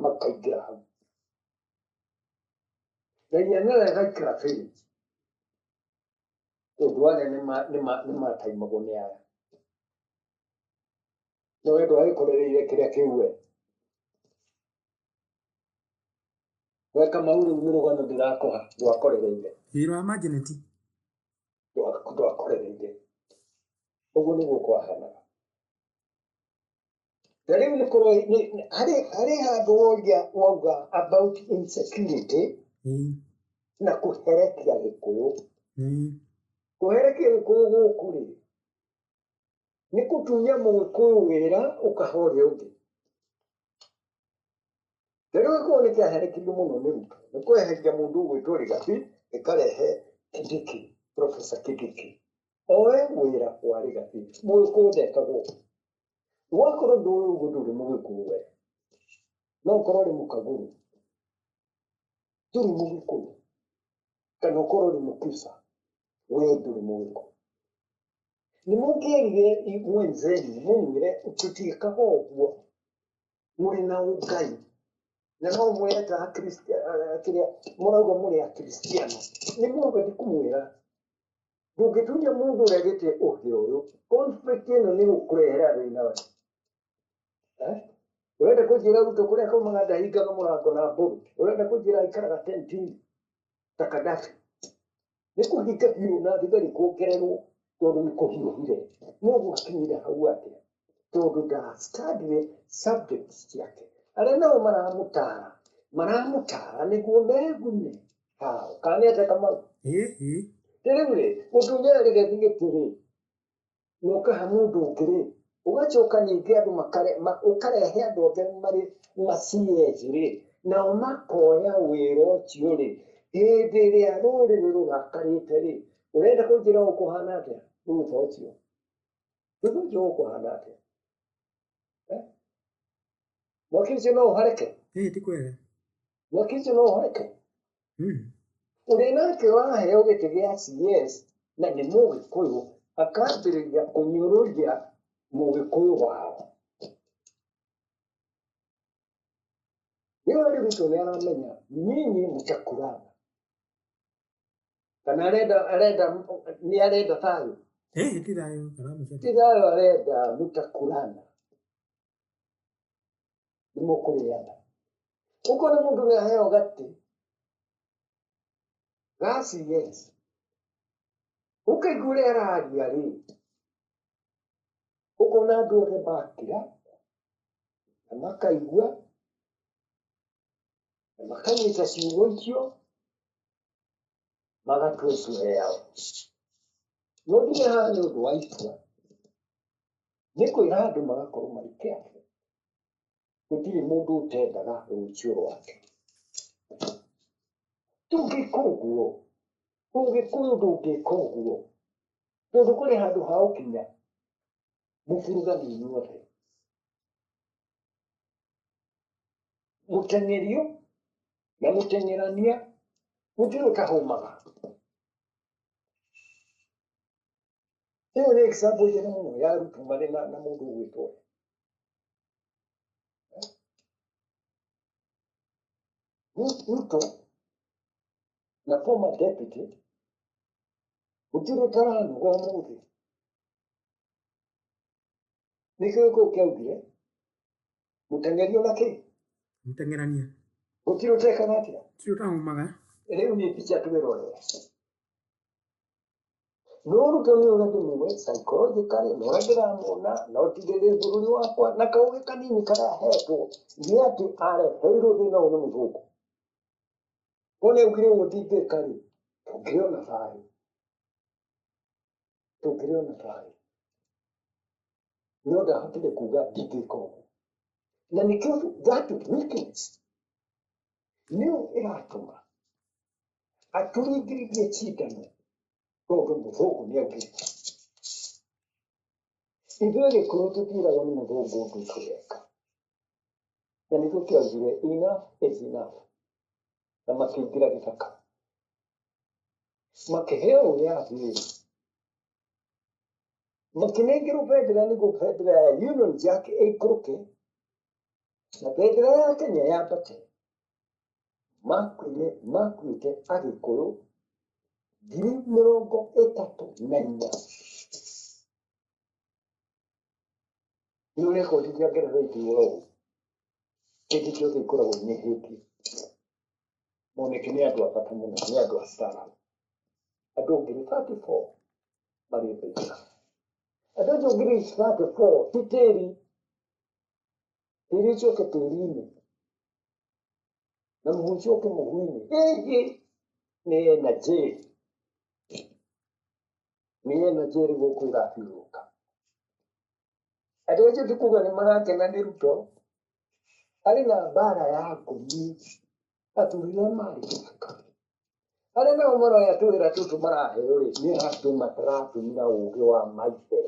makaingĩra hau. Raia nayo ĩgaikara village. Tondũ arĩa nĩmataimagwo nĩ aya. No we ndwagĩkorereire kĩrĩa kĩu we. We Kamau rĩu nĩ rũgano ndĩrakũha, ndwakorereire. Wĩra wa Majeneti. Ndwakorereire. Ũguo nĩguo kwahanaga. Na rĩu harĩ handũ woria wauga about insecurity na kũherekia Gĩkũyũ. Kũherekia Gĩkũyũ gũkũ rĩ, nĩ kũtunya Mũgĩkũyũ wĩra ũkahe ũrĩa ũngĩ. Na rĩu Gĩkũyũ nĩ kĩaherekirio mũno nĩ Ruto, nĩ kweheria mũndũ ũgwĩtwo Rigathi ĩkarehe Kindiki, Professor Kindiki. Oe wĩra wa Rigathi, Mũgĩkũyũ ndekagwo. Wakorwo ndũĩ ũguo ndũrĩ Mũgĩkũyũ we. No ũkorwo ũrĩ Mũkagũrũ, ndũrĩ Mũgĩkũyũ. Kana ũkorwo ũrĩ Mũkisa, we ndũrĩ Mũgĩkũyũ. Nĩ mũngĩerire mwenzenu mũmwĩre tũtiĩkaga ũguo, mũrĩ na ũngai. Na no mweta kĩrĩa mũrauga mũrĩ Akristiano. Nĩ mwabatiĩ kũmwĩra ndũngĩtunya mũndũ ũrĩa gĩtĩ ũhĩ ũyũ, conflict ĩno nĩ gũkũrehera thĩna we. Ũrenda kũnjĩra Ruto kũrĩa kaumaga ndahingaga mũrango na mbũri? Ũrenda kũnjĩra aikaraga tent-inĩ ta Gaddafi? Nĩ kũhinga biũ na thigari kuongererwo tondũ nĩ kũhiũhire. No gwakinyire hau atĩa? Tondũ ndastandire subjects ciake. Arĩa nao maramũtara, maramũtara nĩguo megune hao. Kana nĩ atĩa Kamau? Rĩu rĩ, gũtunya Rigathi gĩtĩ rĩ, na ũkahe mũndũ ũngĩ rĩ, ũgacoka ningĩ andũ ũkarehe andũ angĩ marĩ ma CS rĩ, nao makoya wĩra ũcio rĩ, hĩndĩ ĩrĩa rũrĩrĩ rũrakarĩte rĩ, ũrenda kũnjĩra ũkũhana atĩa thutha ũcio? Thutha ũcio ũkũhana atĩa? Mwaki ũcio no ũhareke? Ti kwega. Mwaki ũcio no ũhareke? Ũrĩa nake waheo gĩtĩ gĩa CS na nĩ Mũgĩkũyũ akambĩrĩria kũnyũrũria Mũgĩkũyũ wao. Rĩu arĩ Ruto nĩ aramenya nyinyi mũtakurana. Kana arenda nĩ arenda thayũ. Ti thayũ, aramũcaria. Ti thayũ arenda mũtakurana. Nĩ mũkũrĩana. Ũkona mũndũ nĩ aheo gatĩ ga CS. Ũkaigua ũrĩa araria rĩ, ũkona andũ othe makira na makaigua na makanyita ciugo icio magatua itua rĩao. No nginya haha nĩ ũndũ wa itua, nĩ kwĩra andũ magakorwo marĩ careful. Gũtirĩ mũndũ ũtendaga rũciũ rwake. Tũngĩka ũguo, Ũgĩkũyũ ndũngĩka ũguo, tondũ kũrĩ handũ ha ũkinya mũburugani inyuothe. Mũteng'erio na mũteng'erania gũtirĩ ũtahũmaga. Ĩyo nĩ example njega mũno ya Ruto marĩ na mũndũ ũgwĩtwo. Ruto na former deputy gũtirĩ ũtaranoga ũmũthĩ. Nĩkĩo gĩkũyũ kĩaugire mũteng'erio na kĩ? Mũteng'erania. Gũtirĩ ũtekaga atĩa? Gũtirĩ ũtahumaga. Rĩu nĩ mbica twĩrorere. No Ruto nĩ ũrĩa ndĩmũĩ psychologically, na ũrĩa ndĩramuona, no tigĩrĩre bũrũri wakwa na kaũgĩ kanini karĩa ahetwo nĩ atĩ areheirwo thĩna ũyũ nĩ mũthũngũ. Ko nĩ augire ũguo ndingĩka rĩ, tũngĩrĩ ona thayũ. Tũngĩrĩ ona thayũ. No ndahotire kuga ndingĩka ũguo. Na nĩkĩo that weakness nĩyo ĩratũma atũringĩrĩrie cindano tondũ mũthũngũ nĩ augĩte. Ithuĩ Gĩkũyũ tũtiĩragwo nĩ mũthũngũ ũndũ tũreka. Na nĩkĩo kĩaugire enough is enough. Na makĩingĩra gĩthaka. Makĩheo wĩyathi, makĩnengerwo bendera nĩguo bendera ya Union Jack ĩikũrũke na bendera ya Kenya yambate. Makuire makuĩte Agĩkũyũ 34,000. Nĩ rekondi cia Ngeretha ikiuga ũũ, hĩndĩ ciothe ikoragwo inyihĩtio. Moneke nĩ andũ a bata mũno, nĩ andũ a staarabu. Andũ 34,000 marĩ mbeca. Andũ acio 34,000 ti tĩri, tĩri ũcoke tĩri-inĩ na mũhu ũcoke mũhu-inĩ. Ĩhĩ, nĩ energy, nĩ energy ĩrĩ gũkũ ĩrathiũrũrũka. Andũ acio ti kuga nĩ marakena nĩ Ruto, arĩ na mbara ya ngũmi, athuri arĩa marĩ gĩthaka. Arĩa nao maroya tũwĩra tũtũ maraheo rĩ, nĩ andũ mataratũmĩra ũgĩ wa maithe.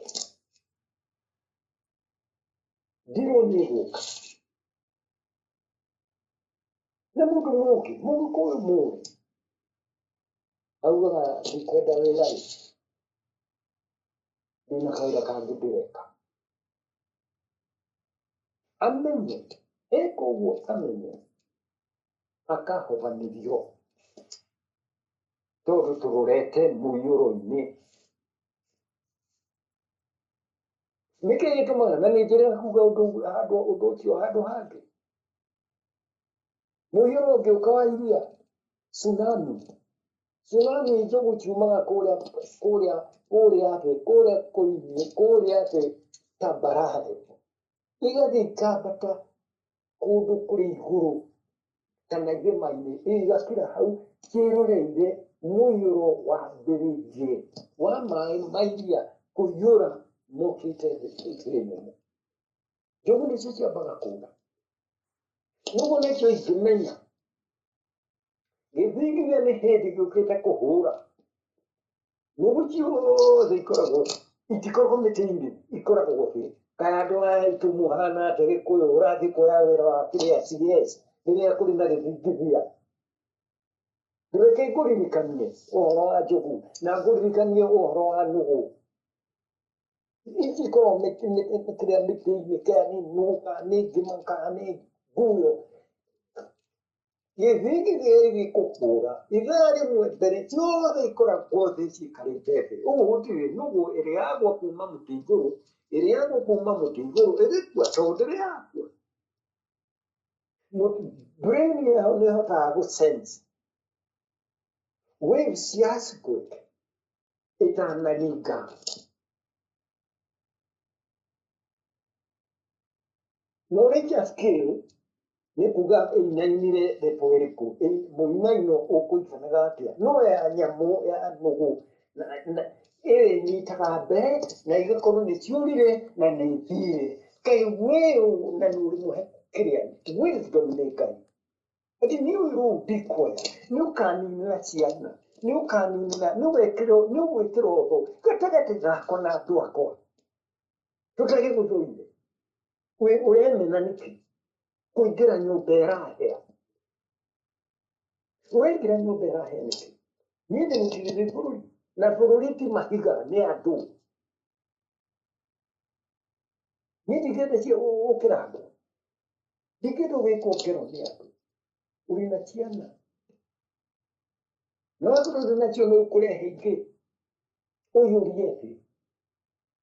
Ndirwo nĩ ĩgũka. Na mũndũ mũũgĩ, mũgĩkũyũ mũũgĩ, augaga ndikwenda wĩra rĩ, ndĩna kawĩra kangĩ ndĩreka. Amenye, eka ũguo amenye, akahobanĩrio tondũ tũrorete mũiyũro-inĩ. Nĩkĩ gĩtũmaga na nĩ njĩra kuga ũndũ handũ ũndũ ũcio handũ hangĩ? Mũiyũro ũngĩũka wa iria, tsunami, tsunami njogu ciumaga kũrĩa kũrĩa kũrĩa thĩ, kũrĩa kũinĩ, kũrĩa thĩ tambarare, igathiĩ ikambata kũndũ kũrĩ igũrũ kana irĩma-inĩ, igakira hau ciĩroreire mũiyũro wambĩrĩirie wa maĩ ma iria kũiyũra mokĩte thĩ nyũmũ. Njogu nĩcio ciambaga kũra. Nĩguo nĩcio ingĩmenya gĩthingithia nĩ hĩndĩ gĩũkĩte kũhũra. Nũgũ ciothe ikoragwo itikoragwo mĩtĩ-inĩ, ikoragwo thĩ. Kaĩ andũ aya aitũ mũhana atĩa Gĩkũyũ, ũrathiĩ kuoya wĩra wa kĩrĩa CS rĩrĩa kũrĩ na gĩthingithia? Reke ngũririkanie ũhoro wa njogu na ngũririkanie ũhoro wa nũgũ. Ici ikoragwo kĩrĩa mĩtĩ-inĩ, kana nĩ nũgũ, kana nĩ ngĩma, kana nĩ nguyo. Gĩthingithia gĩgĩkũhũra ithaa rĩmwe mbere ciothe ikoragwo thĩ ciikarĩte thĩ. Ũguo gũtirĩ nũgũ ĩrĩa yagwa kuma mũtĩ igũrũ, ĩrĩa yagwa kuma mũtĩ igũrũ ĩgĩkua tondũ ndĩrĩ yakua. Brain yayo nĩ ĩhotaga gũ sense waves cia earthquake ĩtanaringa. Knowledge ya scale nĩ kuga ĩinainire level ĩrĩkũ, mũinaino ũkũiganaga atĩa. No ya nyamũ ya nũgũ ĩnyitaga mbere na igakorwo nĩ ciũrire na nĩ ithire. Kaĩ we ũũ na nĩ ũrĩmũhe kĩrĩa wisdom nĩ Ngai. Atĩ niĩ ũyũ rũu ndikuoya, nĩ ũkaninĩra ciana, nĩ ũkaninĩra, nĩ ũgwĩkĩra ũthũ gatagatĩ gakwa na andũ akwa. Tũtagĩgũthũire. Ũremena nĩkĩ? Kũingĩra nyũmba ĩrahĩa. Ũraingĩra nyũmba ĩrahĩa nĩkĩ? Niĩ ndĩmũtigĩrĩre bũrũri. Na bũrũri ti mahiga, nĩ andũ. Niĩ ndingĩenda ũkĩrangwo. Ndingĩenda ũgĩkwo ngero nĩ andũ. Ũrĩ na ciana. Na wakorwo ndũrĩ nacio nĩ ũkũrehe ingĩ. Ũiyũrie thĩ.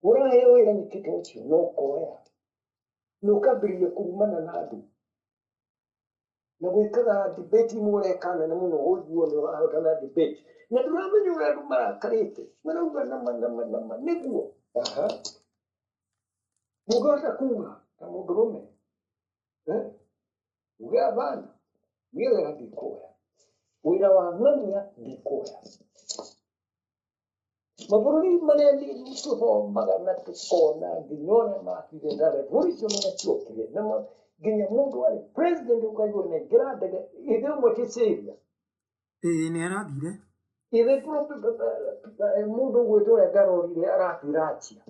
Ũraheo wĩra nĩkĩ ta ũcio na ũkoya. Na ũkambĩrĩria kũrumana na andũ. Na gwĩkaga debate imwe ũreka nene mũno ũiguo nĩ ũrahotana debate na ndũramenya ũrĩa andũ marakarĩte marauga nama nama nama nĩguo. Aha, ndũngĩhota kuga ta mũndũrũme, eh? Uge abana, niĩ wĩra ndikuoya, wĩra wa ng'ania ndikuoya. Mabũrũri marĩa tũthomaga na tũkona nginya ũrĩa makire na revolution ũrĩa ciokire na nginya mũndũ arĩ president ũkaigua nengera ndege ithe ũmwe ti Syria. Ĩĩ, nĩ arathire. Ithe mũndũ ũgwĩtwo ũrĩa ndarorire arathiĩ Russia.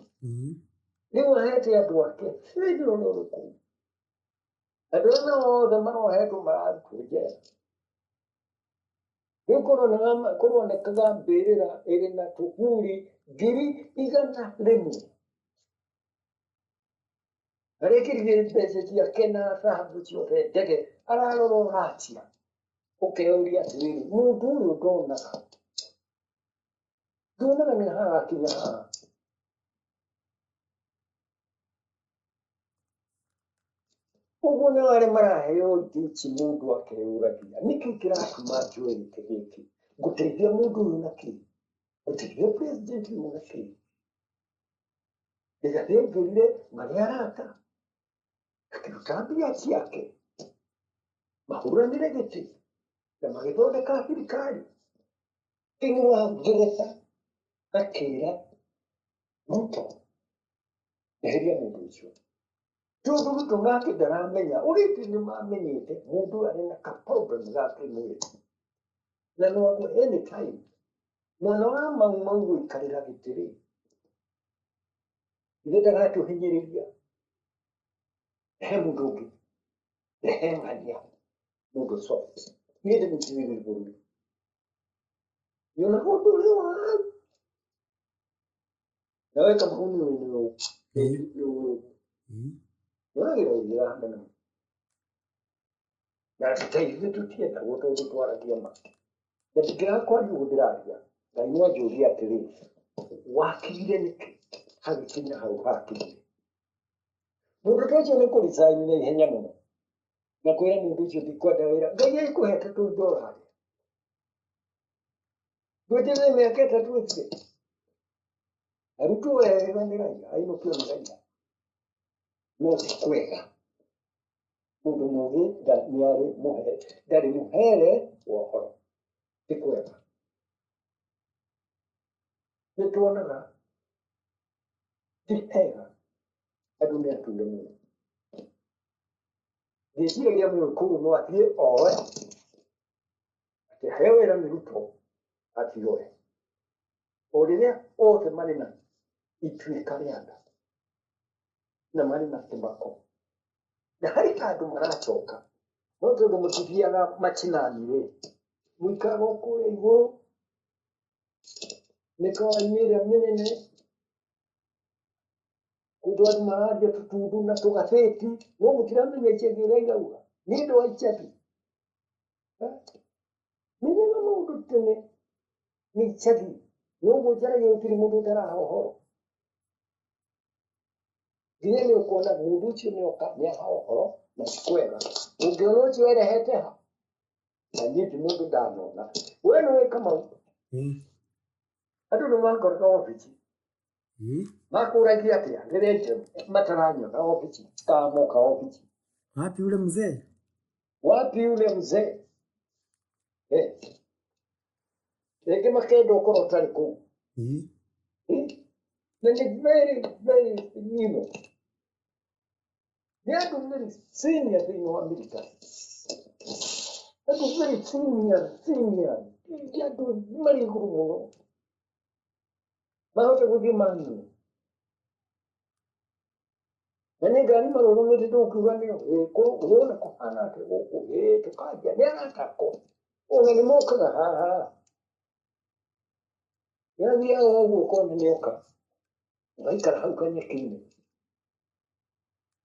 Rĩu ahete andũ ake freedom ũrĩkũ? Andũ arĩa othe marohetwo mararutwo njera. Rĩu kũronekaga mbĩrĩra ĩrĩ na tũburi 100,000. Arekĩrire mbeca ciake na thahabu ciothe ndege ararora Russia. Ũkeyũria atĩrĩrĩ, mũndũ ũyũ ndonaga. Ndonaga nĩ hagakinya haha. Ũguo nĩ arĩa maraheo itĩ ici mũndũ akeyũragia nĩkĩ kĩratũma njoe gĩtĩ gĩkĩ, ngũteithia mũndũ ũyũ na kĩ, ngũteithia president ũyũ na kĩ. Rigathĩ aingĩrire marĩ arata, akĩruta mbia ciake, mahũranĩre gĩtĩ na magĩthondeka thirikari. King wa Ngeretha akĩra Ruto eheria mũndũ ũcio, tondũ Ruto nake ndaramenya ũrĩti nĩ mamenyete mũndũ ũyũ arĩ na ka problem ga kĩmwĩrĩ na no agwe anytime. Mwana wa Mau Mau gũikarĩra gĩtĩ rĩ, ithe ndagatũhinyĩrĩria, he mũndũ ũngĩ, rehe ng'ania mũndũ soft, niĩ ndĩmũtigĩrĩre bũrũri. Nyonaga ũndũ ũrĩa wa nawe Kamau nĩ ũĩ nĩ ũũ nĩwagĩra wĩra mũno na ta ithuĩ tũtiendagwo tondũ twaragia ma na ndingĩrakwaria ũguo ndĩraria. Ngai no anjũrie atĩrĩ, wakirire nĩkĩ hagĩkinya hau hakinyire? Mũndũ ta ũcio nĩ kũresign na ihenya mũno na kwĩra mũndũ ũcio ndikwenda wĩra. Ngai aikũhete tũindo ũrarĩa ndweterere mĩaka 3 ĩthire arutwo wega nĩ raia ainũkio nĩ raia, no ti kwega. Mũndũ mũgĩ nĩarĩ mũhe ndarĩ mũhere wa ũhoro, ti kwega. Nĩ tuonaga ti hega andũ nĩ ature mũno. Ngĩciragia Mũgĩkũyũ no athiĩ oe atĩ aheo wĩra nĩ Ruto athiĩ oe, o rĩrĩa othe marĩ na ituĩka rĩa nda na marĩ na kĩmako na harĩ handũ maracoka, no tondũ mũtithiaga macinani rĩ, mũikaraga o kũrĩa igũrũ mĩkawa-inĩ ĩrĩa mĩnene, kũndũ andũ mararia tũtundu na tũgathĩti, no mũtiramenya icagi ũrĩa irauga nĩ ũndũ wa icagi. Menyaga maũndũ tene nĩ icagi, no ũguo njaragia gũtirĩ mũndũ ũtaraha ũhoro. Nginya nĩ ũkuona mũndũ ũcio nĩ oka nĩ aha ũhoro na ti kwega. Ũngĩona ũcio erehete ha, na niĩ ti mũndũ ndanona. We nĩwe Kamau, andũ nĩ mangoraga obici makũragia atĩa rĩrĩa mataranyona obici kana moka obici. Wapi ule mzee? Wapi yule mzee? Eh. Rĩngĩ makenda ũkorwo ũtarĩ kũu. Na nĩ very very you nĩ andũ very senior thĩinĩ wa military, andũ very senior senior, nĩ andũ marĩ igũrũ mũno, mahota gũthiĩ manine na nĩ ngari marũgamĩte tũkiuga nĩo ũrona kũhana atĩa gũkũ, ĩ tũkanjia nĩ aratakwo ona nĩ mokaga haha yathiaga ũguo ũkona nĩoka ũgaikara hau kanyeki-inĩ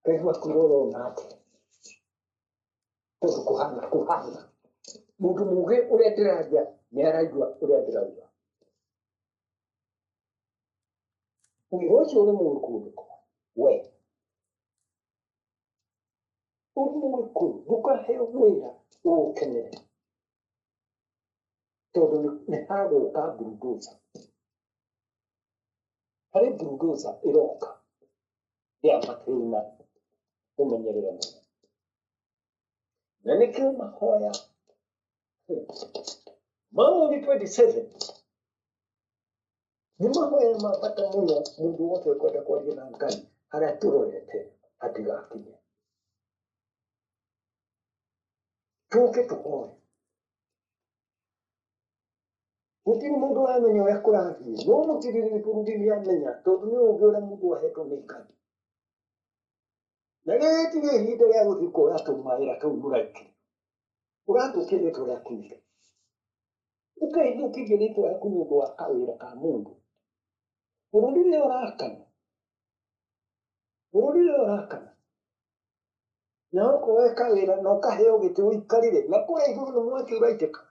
kaigua kwĩrwo ũrona atĩa tondũ kũhana kũhana mũndũ mũgĩ ũrĩa ndĩraria nĩ araigua ũrĩa ndĩrauga. Wĩra ũcio ũrĩ Mũgĩkũyũ we ũrĩ Mũgĩkũyũ ndũkaheo wĩra Ũũkenere tondũ nĩ hagũka bulldozer. Harĩ bulldozer ĩroka ya mathĩna, ũmenyerere mũno. Na nĩkĩo mahoya ma mweri 27 nĩ mahoya ma bata mũno. Mũndũ wothe ũkwenda kwaria na Ngai, harĩa tũrorete hatigakinye, tũke tũhoe. Gũtirĩ mũndũ ũramenya ũrĩa kũrathiĩ, no mũtirĩrĩri bũrũri nĩ amenya, tondũ nĩ ũũgĩ ũrĩa mũndũ ahetwo nĩ Ngai. Na rĩrĩ ihinda rĩa gũthiĩ kuoya tũmawĩra tũu mũraikĩrio, ũrathũkia rĩtwa rĩaku nĩkĩ? Ũkaithũkĩria rĩtwa rĩaku nĩ ũndũ wa kawĩra ka mũndũ. Bũrũri ũrĩa ũrakana, bũrũri ũrĩa ũrakana, na ũkoe kawĩra na ũkaheo gĩtĩ ũikarĩre, na kũrĩa igũrũ nĩ mwaki ũraitĩka.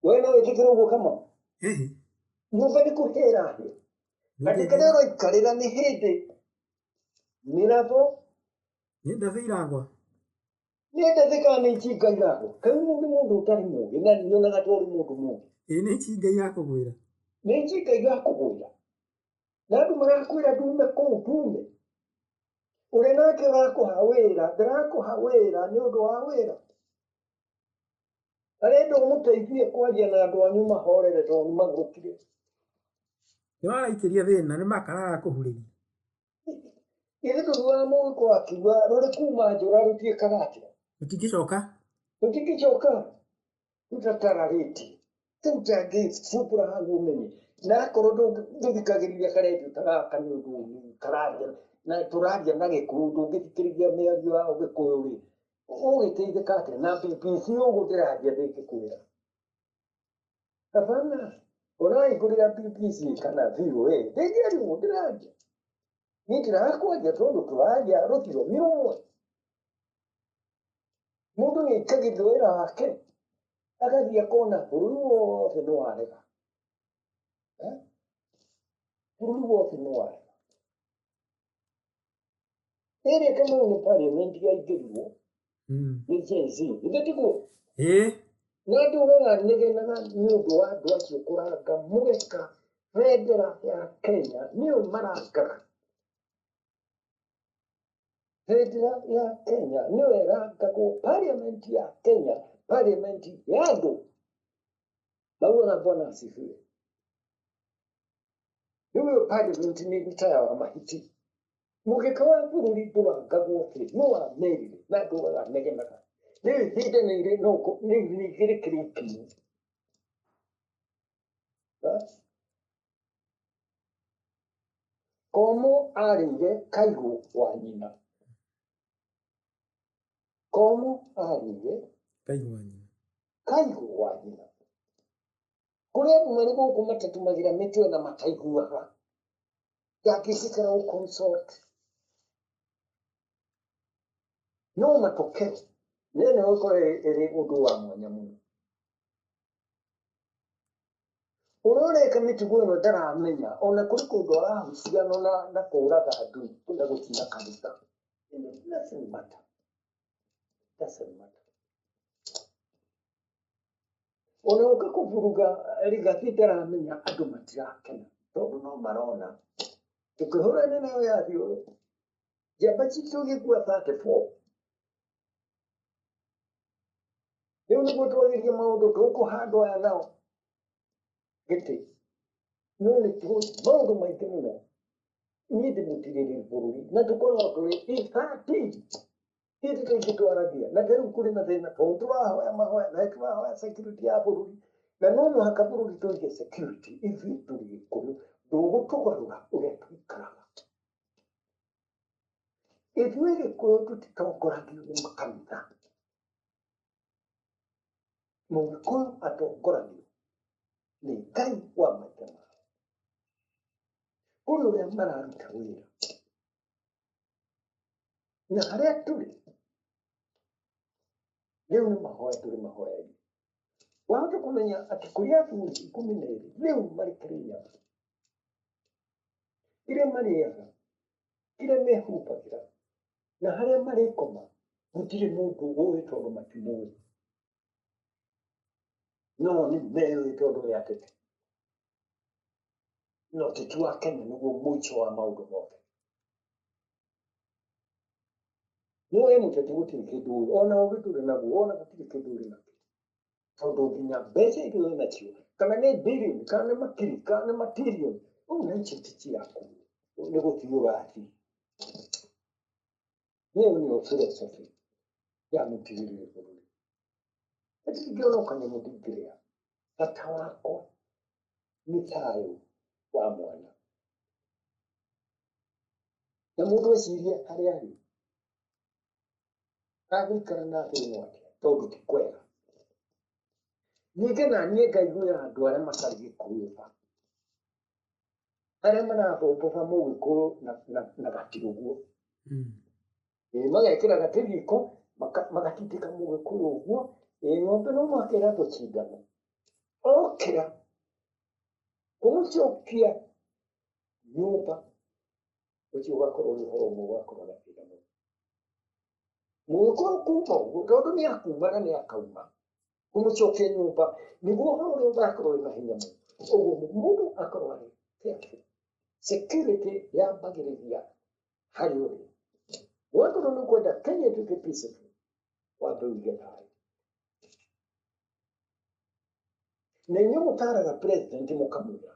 We no wĩtĩkĩre ũguo, Kamau? Hihi. Nyũmba nĩ kũhĩa ĩrahĩa, atĩ karĩa ũraikarĩra nĩ hĩndĩ mĩratho. Nĩ ndathĩ iragwa. Nĩ ndathĩ kana nĩ itinga iragwa? Kaĩ nĩ mũndũ ũtarĩ mũũgĩ, na nyonaga ta ũrĩ mũndũ mũũgĩ. Ĩĩ, nĩ itinga irakũgwĩra. Nĩ itinga irakũgwĩra, na andũ marakwĩra ndume kũu, ndume ũrĩa nake ũrakũha wĩra ndarakũha wĩra nĩ ũndũ wa wĩra, arenda ũmũteithie kwaria na andũ anyu mahorere tondũ nĩ magũrũkire. Nĩ waraikĩria thĩna, nĩ makara arakũhurĩria. Githĩ ndũiguaga mũgĩkũyũ akiuga rũrĩ kuma njũra rũtiĩkaga atĩa? Rũtingĩcoka. Rũtingĩcoka, rũtatararĩtie. Rĩu ũtangĩcumbũra hau ũmenye, na akorwo ndũthikagĩrĩria karendio ta gaka, nĩ ũndũ kararia na tũraria na Gĩkũyũ, ndũngĩthikĩrĩria mĩario ya Gĩkũyũ rĩ, ũgĩteithĩka atĩa na BBC ũguo ndĩraria ndĩngĩkwĩra? Hapana, ũrahingũrĩra BBC kana VOA, ndĩngĩaria ndĩraria. Niĩ ndirakwaria tondũ tũraria rũthiomi rũmwe. Mũndũ nĩ aikagĩrio wĩra wake, agathiĩ akona bũrũri wothe nĩ warega. Eh? Bũrũri wothe nĩ warega. Ĩrĩa, Kamau, nĩ parliament yaingĩrirwo nĩ Gen Z, githĩ tiguo? Ĩĩ. Na ndũraga negenaga nĩ ũndũ wa andũ acio kũranga mũgeka bendera ya Kenya, nĩyo marangaga. Bendera ya Kenya nĩyo ĩrangagwo parliament ya Kenya, parliament ya andũ maugaga "Bwana asifiwe". Rĩu ĩyo parliament nĩ taya wa mahiti. Mũgeka wa bũrũri ndũrangagwo kĩ no wamerire na ndũraga negenaga. Rĩu ihinda nĩ irĩ no nĩ igĩrĩkĩrĩ ikinyu. Bas. Komo arĩire kaigũ wa nyina. Komo arĩire kaigũ wa nyina. Kaigũ wa nyina. Kũrĩ andũ marĩ gũkũ matatũmagĩra mĩtwe na mataiguaga, ndangĩtĩkĩra gũ consult no matokeo nene gũkorwo ĩrĩ ũndũ wa mwanya mũno. Ũrĩa ũreka mĩtugo ĩno ndaramenya ona kũrĩ kũndũ arahuciana na kũraga andũ na gũcina kanitha. It doesn't matter. Doesn't matter. Ona ũka kũburuga Rigathi ndaramenya andũ matirakena, tondũ no marona tũkĩhũrana nayo yathiũ njamba citũ gĩkua 34. Rĩu nĩguo twagĩrie maũndũ, tũkũhandwo aya nao gĩtĩ, no nĩ tũĩ maũndũ maingĩ mũno. Niĩ ndĩmũtirĩrĩri bũrũri na tũkoragwo tũrĩ ibati ithe tũingĩ twaragia na ta rĩu kũrĩ na thĩna, tondũ tũrahoya mahoya na tũrahoya security ya bũrũri, na no mũhaka bũrũri tũige security. Ithuĩ tũrĩ Gĩkũyũ, ndũgũtũgarũra ũrĩa tũikaraga. Ithuĩ Gĩkũyũ tũtitongoragio nĩ makanitha. Mũgĩkũyũ atongoragio nĩ Ngai wa maithe mao. Kũrĩ ũrĩa mararuta wĩra na harĩa tũrĩ rĩu nĩ mahoya tũrĩ mahoya-inĩ. Wahota kũmenya atĩ kũrĩ athuri 12 rĩu marĩ Kĩrĩnyaga, kĩrĩa marĩaga, kĩrĩa mehumbagĩra na harĩa marĩkoma. Gũtirĩ mũndũ ũĩ tondũ matimũĩ, no nĩ meũĩ tondũ nĩ ateti. Na ũteti wa Kenya nĩguo mũico wa maũndũ mothe. No we mũteti gũtirĩ kĩndũ ũĩ, ona ũgĩ ndũrĩ naguo, ona gũtirĩ kĩndũ ũrĩ nakĩo. Tondũ nginya mbeca iria wĩ nacio, kana nĩ birioni, kana nĩ makiri, kana nĩ matirioni, ũguo icio ti ciaku, nĩ gũthiĩ ũrathiĩ. Ĩyo nĩyo philosophy ya mũtigĩrĩre bũrũri. Ndingĩona kanyamũ ndingĩrĩa. Bata wakwa nĩ thayũ wa mwana. Na mũndũ ecirie harĩa arĩ, agũikara na thĩ ĩno atĩa, tondũ ti kwega. Ningĩ na niĩ ngaiguĩra andũ arĩa matarĩ Gĩkũyũ tha, arĩa marathomboca Mũgĩkũyũ na gatirũ guo. Ĩĩ magekĩra gatĩ riko, magatindĩka Mũgĩkũyũ ũguo, ĩĩ ng'ombe no mũhaka ĩrathwo cindano. Okĩra, kũmũcokia nyũmba, ũcio ũgakorwo ũrĩ ũhoro ũmwe ũgakorwo na thĩna mũno. Mũgĩkũyũ kuma ũguo, tondũ nĩ akuma na nĩ akauma, kũmũcokia nyũmba nĩguo ũhoro ũrĩa ũgakorwo wĩna hinya mũno. Ũguo mũndũ akorwo arĩ careful. Security yambagĩrĩria harĩ ũrĩ. Wakorwo nĩ ũkwenda Kenya ĩtuĩke peaceful, wambe ũige thayũ. Na inyuĩ mũtaraga president mũkamwĩra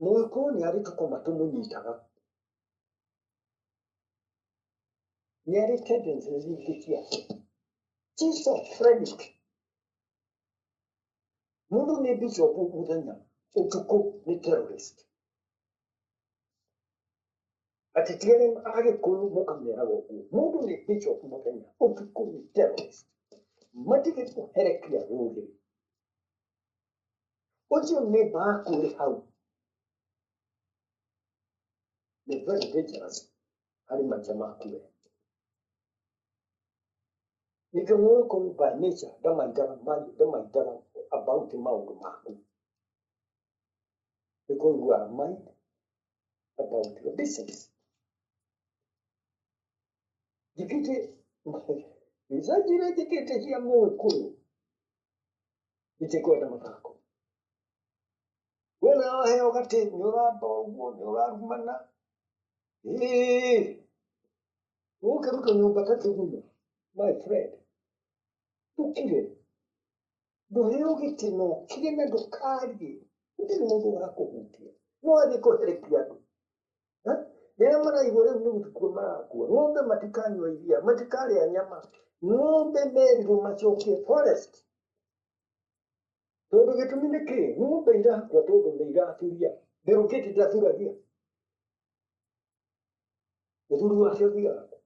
Mũgĩkũyũ nĩ arĩ tũkoma tũmũnyitaga, nĩ arĩ tendencies ingĩ ciake, schizophrenic. Mũndũ nĩ bishop mũthenya, ũtukũ nĩ terrorist. Ateti arĩa Agĩkũyũ mũkameraga ũguo, mũndũ nĩ bishop mũthenya, ũtukũ nĩ terrorist. Matige kũherekia rũrĩrĩ. Ũcio nĩ mbaku ũrĩ hau. Nĩ very dangerous harĩ maica maku we. Ningĩ Mũgĩkũyũ by nature ndamaindaga ndamaindaga about maũndũ maku. Because you are mind about your business. Njĩkĩte research iria njĩkĩte cia Mũgĩkũyũ itikwenda mathako. We nawe waheo gatĩ nĩ ũramba ũguo nĩ ũrarumana, ĩĩ ũkĩrutwo nyũmba ta kĩgunyũ, my friend, ũkire, ndũheo gĩtĩ na ũkire na ndũkarie, gũtirĩ mũndũ ũgakũhutia, no athiĩ kũherekia andũ. Rĩrĩa maraigua rĩu nĩ gũkua marakua, ng'ombe matikanyua iria, matikarĩa nyama, ng'ombe merirwo macokie forest. Tondũ gĩtũmi nĩ kĩĩ? Ng'ombe irakua tondũ nĩ irathuria. Bill Gates ndathuragia. Ũthuri wake ũthiaga kũ?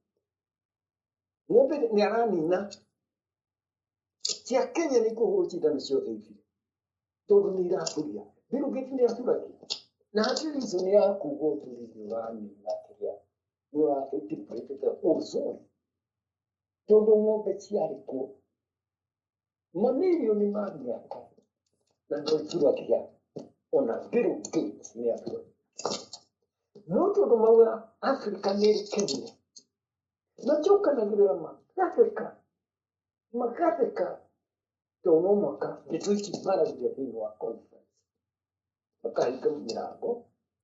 Ng'ombe nĩ aranina. Cia Kenya nĩ ikũhũrwo cindano ciothe ithire. Tondũ nĩ irathuria. Bill Gates nĩ athuragia. Na hatirĩ reason ya kuga ũthuri nĩ ũranina kĩrĩa, nĩ ũra deplete the ozone. Tondũ ng'ombe ciarĩ kuo mamirioni ma mĩaka na no ithuragia, ona Bill Gates nĩ athuragia. No tondũ mauga Africa nĩ ĩrĩ kĩmwe, macokanagĩrĩra magatheka, magatheka tondũ no mũhaka ndeto ici maragia thĩinĩ wa conference, makahinga mĩrango,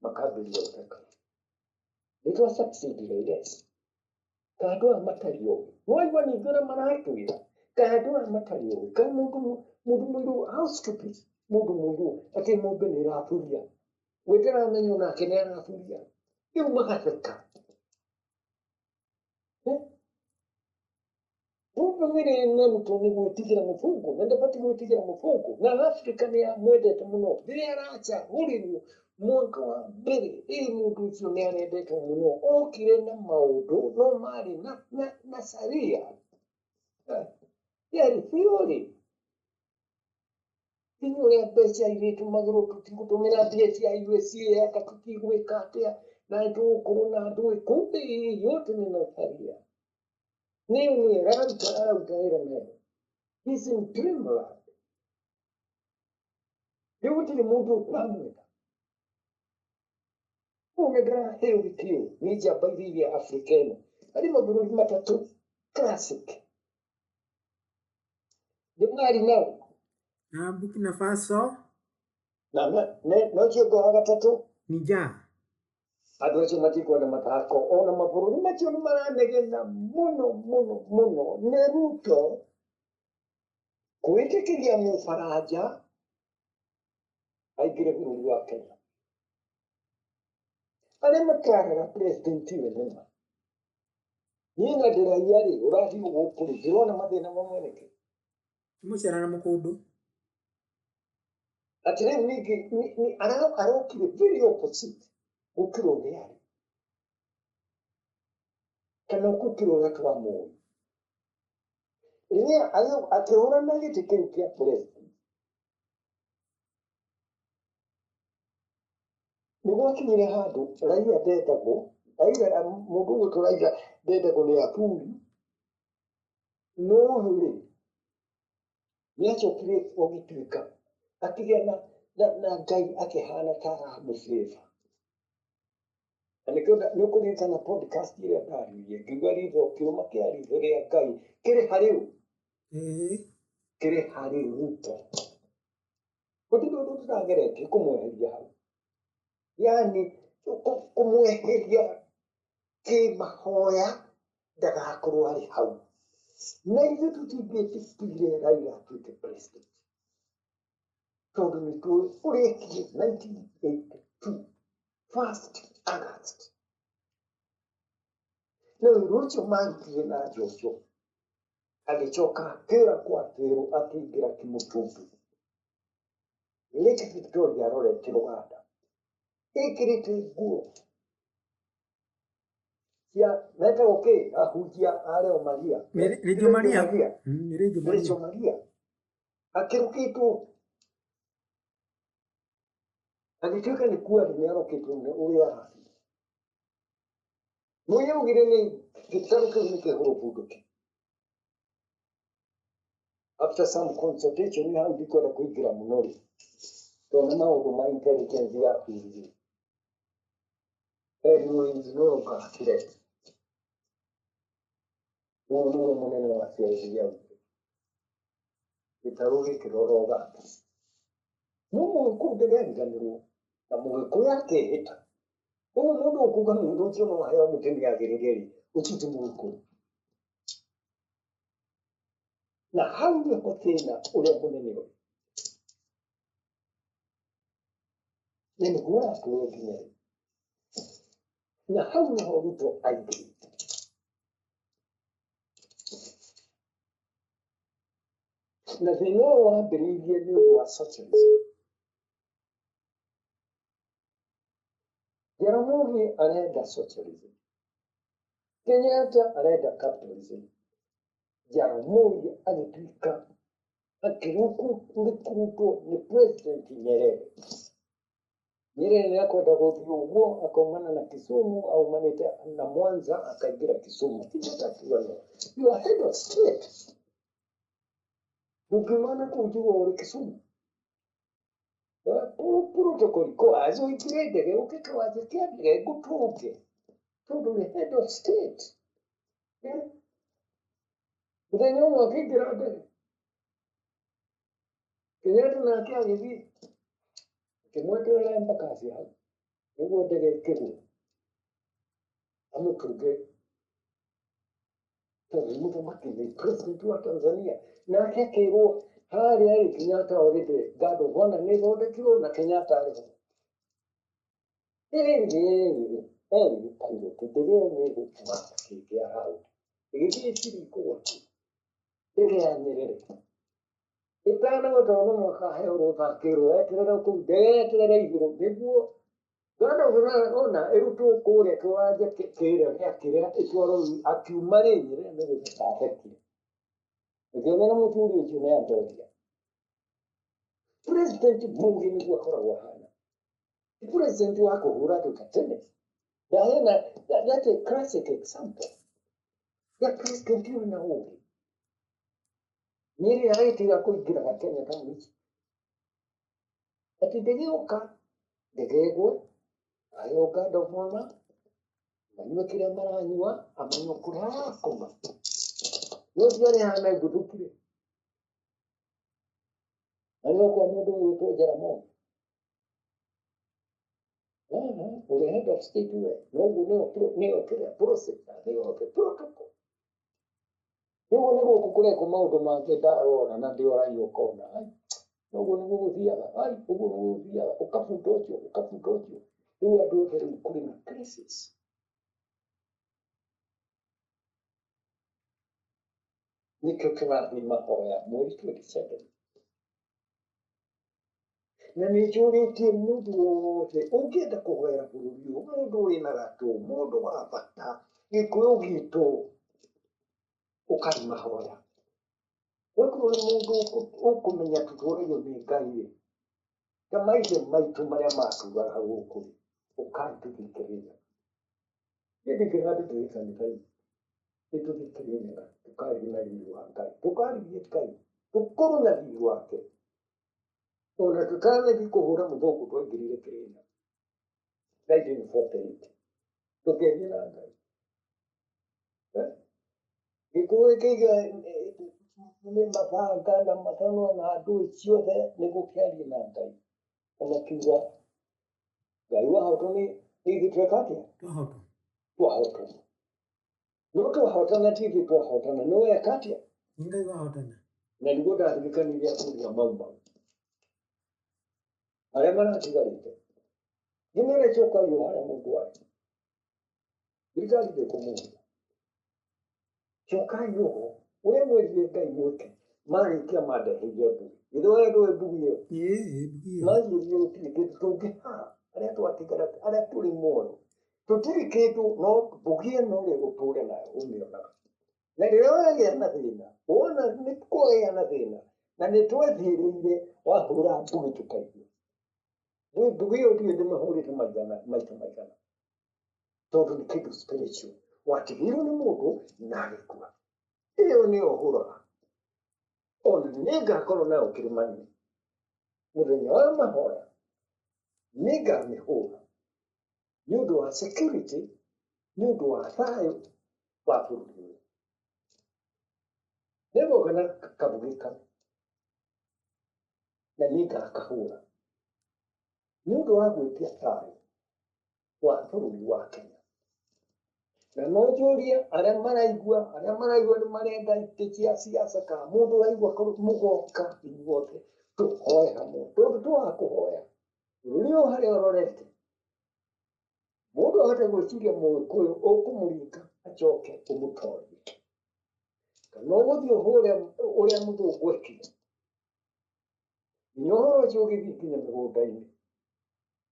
makambĩrĩria gũtheka. Nĩ twa succeedire, yes. Kaĩ andũ aya matarĩ ogĩ? Nĩwaigua ningĩ ũrĩa maratwĩra, kaĩ andũ aya matarĩ ogĩ? Kaĩ mũndũ mũirũ, how stupid, mũndũ mũirũ atĩ ng'ombe nĩ ĩrathuria, we ndaramenya onake nĩ arathuria, rĩu magatheka. Ng'ombe nĩ na Ruto nĩ gwĩtigĩra mũbũngũ, na ndabatiĩ gwĩtigĩra mũbũngũ, na Afrika nĩ amwendete mũno. Rĩrĩa aracagũrirwo mwaka wa mbere, ĩ mũndũ ũcio nĩ arendetwo mũno, okire na maũndũ no marĩ na caria. Yarĩ theory. Hinya ũrĩa mbeca irĩtũmagĩrwo, tũtigũtũmĩra mbia cia USA, anga tũtigwĩka atĩa, na nĩtũgũkorwo na ndũĩ, kumbe hii yote ni nadharia. Nĩyo nĩ araruta araruta wĩra nayo. He's in dreamland. Rĩu gũtirĩ mũndũ ũramwenda. Ũũ nĩ ndĩraheo gĩtĩo nĩ njamba iria iria Afrika ĩno. Harĩ mabũrũri matatũ Classic. Nĩ Mali nao. Na Burkina Faso. Na no cio wa gatatũ. Niger. Andũ acio matikwenda mathako ona mabũrũri macio nĩ maranegena mũno mũno mũno nĩ Ruto kwĩtĩkĩria Mũbaranja aingĩre bũrũri wa Kenya. Arĩa matarara president we nĩma. Niĩ na ndĩraiya rĩ, ũrathiĩ gũkũ rĩ, ndĩrona mathĩna mamwe nĩkĩ? Mũcera na mũkũndũ. Atĩ rĩu ningĩ arokire very opposite gũkĩra ũrĩa arĩ kana gũkĩra ũrĩa twamũĩ. Rĩrĩa akĩhũrana gĩtĩ kĩu kĩa president, nĩ gwakinyire handũ Raila ndendagwo, Raila mũndũ ũgwĩtwo Raila ndendagwo nĩ athuri, no rĩ nĩ acokire gũgĩtuĩka akĩgĩa na Ngai akĩhana ta aramũfavor. Na nĩkĩo nĩ ũkũririkana podcast ĩrĩa ndaririe ngiuga ritho kĩũma kĩa ritho rĩa Ngai kĩrĩ harĩ ũ? Kĩrĩ harĩ Ruto. Gũtirĩ ũndũ tũtageretie kũmweheria hau. Yaani kũmweheria kĩmahoya ndagakorwo arĩ hau. Na ithuĩ tũtingĩtĩkĩrire Raila atuĩke president. Tondũ nĩ tũĩ ũrĩa ekire 1982 1st August. Na wĩra ũcio marutire na Jojo agĩcoka akĩũra kwa Kĩrũ akĩingĩra Kĩmũtũmbĩ. Lake Victoria arorete Rwanda. Ĩkĩrĩte nguo cia metagwo kĩ ahunjia a Leo Maria. Reggio Maria. Reggio Maria. Reggio Maria. Akĩrũkĩtwo agĩtuĩka nĩ kuarĩ nĩ arokĩtwo nĩ ũrĩa arathiĩ. Mũnye augire nĩ gĩtarũ kĩu nĩ kĩhũrũbundũki. After some consultation hau ndikwenda kũingĩra mũno rĩ, tondũ nĩ maũndũ ma intelligence ya bũrũri. Erirwo is no longer a threat. Ũyũ nĩwe mũnene wa CID augire. Gĩtarũ gĩkĩrora Ũganda. No Mũgĩkũyũ ndĩrariganĩrwo na Mũgĩkũyũ akĩhĩta. Ũguo mũndũ ũkuga mũndũ ũcio no aheo mũtĩ nĩ agĩrĩre rĩ, ũcio ti Mũgĩkũyũ. Na hau nĩho thĩna ũrĩa mũnene ũrĩ. Na nĩguo ũratũra nginya rĩu. Na hau nĩho Ruto aingĩrĩte. Na thĩna ũyũ wambĩrĩirie nĩ ũndũ wa socialism. Jaramogi arenda socialism. Kenyatta arenda capitalism. Jaramogi agĩtuĩka akĩrutwo nĩ president Nyerere. Nyerere nĩ akwenda gũthiĩ ũguo akaumana na Kisumu, aumanĩte na Mwanza akaingĩra Kisumu. Kenyatta akiuga no, you are head of state. Ndũngiumana kũu njiguo ũrĩ Kisumu. Protocol iko wazi ũingĩre ndege ũke kĩwanja kĩa ndege ngũtũnge tondũ ũrĩ head of state. Mũthenya ũmwe akĩingĩra ndege Kenyatta nake agĩthiĩ akĩmweterera Embakasi hau nĩguo ndege ĩkĩgwe amũtũnge tondũ nĩ mũthamaki nĩ president wa Tanzania. Nake akĩrwo harĩa rĩ Kenyatta already guard of honor nĩ ĩthondekirwo na Kenyatta arĩ ho. Erire erire pilot ndege ĩyo nĩ ĩgũkua kĩngĩ around ĩgĩthiĩ ĩcirikũ gwake ndege ya Nyerere ĩtanagwa no mũhaka aheo rũtha akĩrwo eterere kũu ndege yeterere igũrũ nĩguo guard of honor ĩrutwo kũrĩa kĩwanja kĩrĩa gĩa kĩrĩa ĩtwarwo akiuma rĩ Nyerere nĩ gũtheka athekire. Ngĩona mũthuri ũcio nĩ andoria. President mũgĩ nĩguo akoragwo ahana. Ti president wa kũhũra andũ ta tene. Ndaheana that's a classic example ya president wĩna ũgĩ. Nyerere agĩtiga kũingĩraga Kenya ta mũici. Atĩ ndege yoka, ndege ĩgwe, aheo guard of honor, manyue kĩrĩa maranyua, amenye kũrĩa arakoma. No ciarĩ haha na ngũthũkire. Na nĩ kwa mũndũ ũgwĩtwo Jaramogi. Ũrĩa head of state we. Noguo nĩyo kĩrĩa process nĩyo protocol. Nĩguo nĩ gũkũ kũrekwo maũndũ mangĩ ndarora na ndĩoragia ũkona. Ai, noguo nĩguo gũthiaga. Ai, ũguo nĩguo gũthiaga. Ũkabunda ũcio, ũkabunda ũcio. Rĩu andũ othe rĩu kũrĩ na crisis. Nĩkĩo tũrathiĩ mahoya mweri 27. Na nĩ njũrĩtie mũndũ wothe ũngĩenda kũhoera bũrũri ũyũ, mũndũ wĩna gatũ, mũndũ wa bata, gĩkũyũ gitũ, ũkathi mahoya. Wakorwo nĩ mũndũ ũkũmenya tũtũragio nĩ Ngai rĩ, ta maithe maitũ marĩa maturaga gũkũ rĩ, ũkai tũthiĩ Kĩrĩnyaga. Niĩ ndingĩra andũ tũthiĩ kanitha-inĩ, nĩ tũthiĩ Kĩrĩnyaga, tũkarie na riri wa Ngai, tũkarĩrie Ngai, tũkorwo na riri wake. Ona tũtanathiĩ kũhũra mũthũngũ twaingĩrire Kĩrĩnyaga 1948 tũkĩaria na Ngai. Gĩkũyũ kĩiga nĩ mabanga na mathanwa na ndũĩ ciothe nĩguo kĩarie na Ngai. Na makiuga Ngai wahotwo nĩ ithuĩ tweka atĩa? Twahotwo. Twahotwo. No twahotana ti ithuĩ twahotana, nĩ weka atĩa? Nĩ Ngai wahotana. Na nĩguo ndaririkanire athuri a Mau Mau arĩa maratigarĩte. Ngĩmera cokai o harĩa mũndũ arĩ. Thirikari ndĩkũmũria. Cokai oho ũrĩa mwerire Ngai mwĩke. Marĩkia mandeheire mbugi. Githĩ we ndũĩ mbugi ĩyo? Ĩĩ, mbugi ĩyo. Manjĩrire gũtirĩ kĩndũ tũngĩhaha arĩa twatigara arĩa tũrĩ muoyo. Tũtirĩ kĩndũ no mbugi ĩno rĩ ũtũre nayo ũmĩonaga. Na rĩrĩa wagĩa na thĩna, wona nĩ kwagĩa na thĩna, na nĩ twethiĩrĩire wahũra mbugi tũkaigua. Rĩu mbugi ĩyo ndiũĩ ndĩmĩhũrĩte maigana maita maigana. Tondũ nĩ kĩndũ spiritual. Watigĩirwo nĩ mũndũ na agĩkua. Ĩyo nĩyo hũraga. Ona nĩngakorwo nayo kĩrĩma-inĩ. Mũthenya wa mahoya nĩngamĩhũra nĩ ũndũ wa security, nĩ ũndũ wa thayũ wa bũrũri ũyũ. Nĩngũka na kabugi kau na nĩngakahũra nĩ ũndũ wa gwĩtia thayũ wa bũrũri wa Kenya. Na no njũrie arĩa maraigua, arĩa maraigua nĩ marenda itĩ cia siasa kana mũndũ ũraigua mũgoka inyuothe tũhoe hamwe, tondũ twaga kũhoya bũrũri ũyũ harĩa ũrorete, mũndũ ahote gwĩciria mũgĩkũyũ ũkũmũringa acoke ũmũtorie, kana ũgũthiĩ ũhũre ũrĩa mũthũngũ ekire. Nginya ũhoro ũcio ũgĩthiĩ nginya mĩgũnda-inĩ,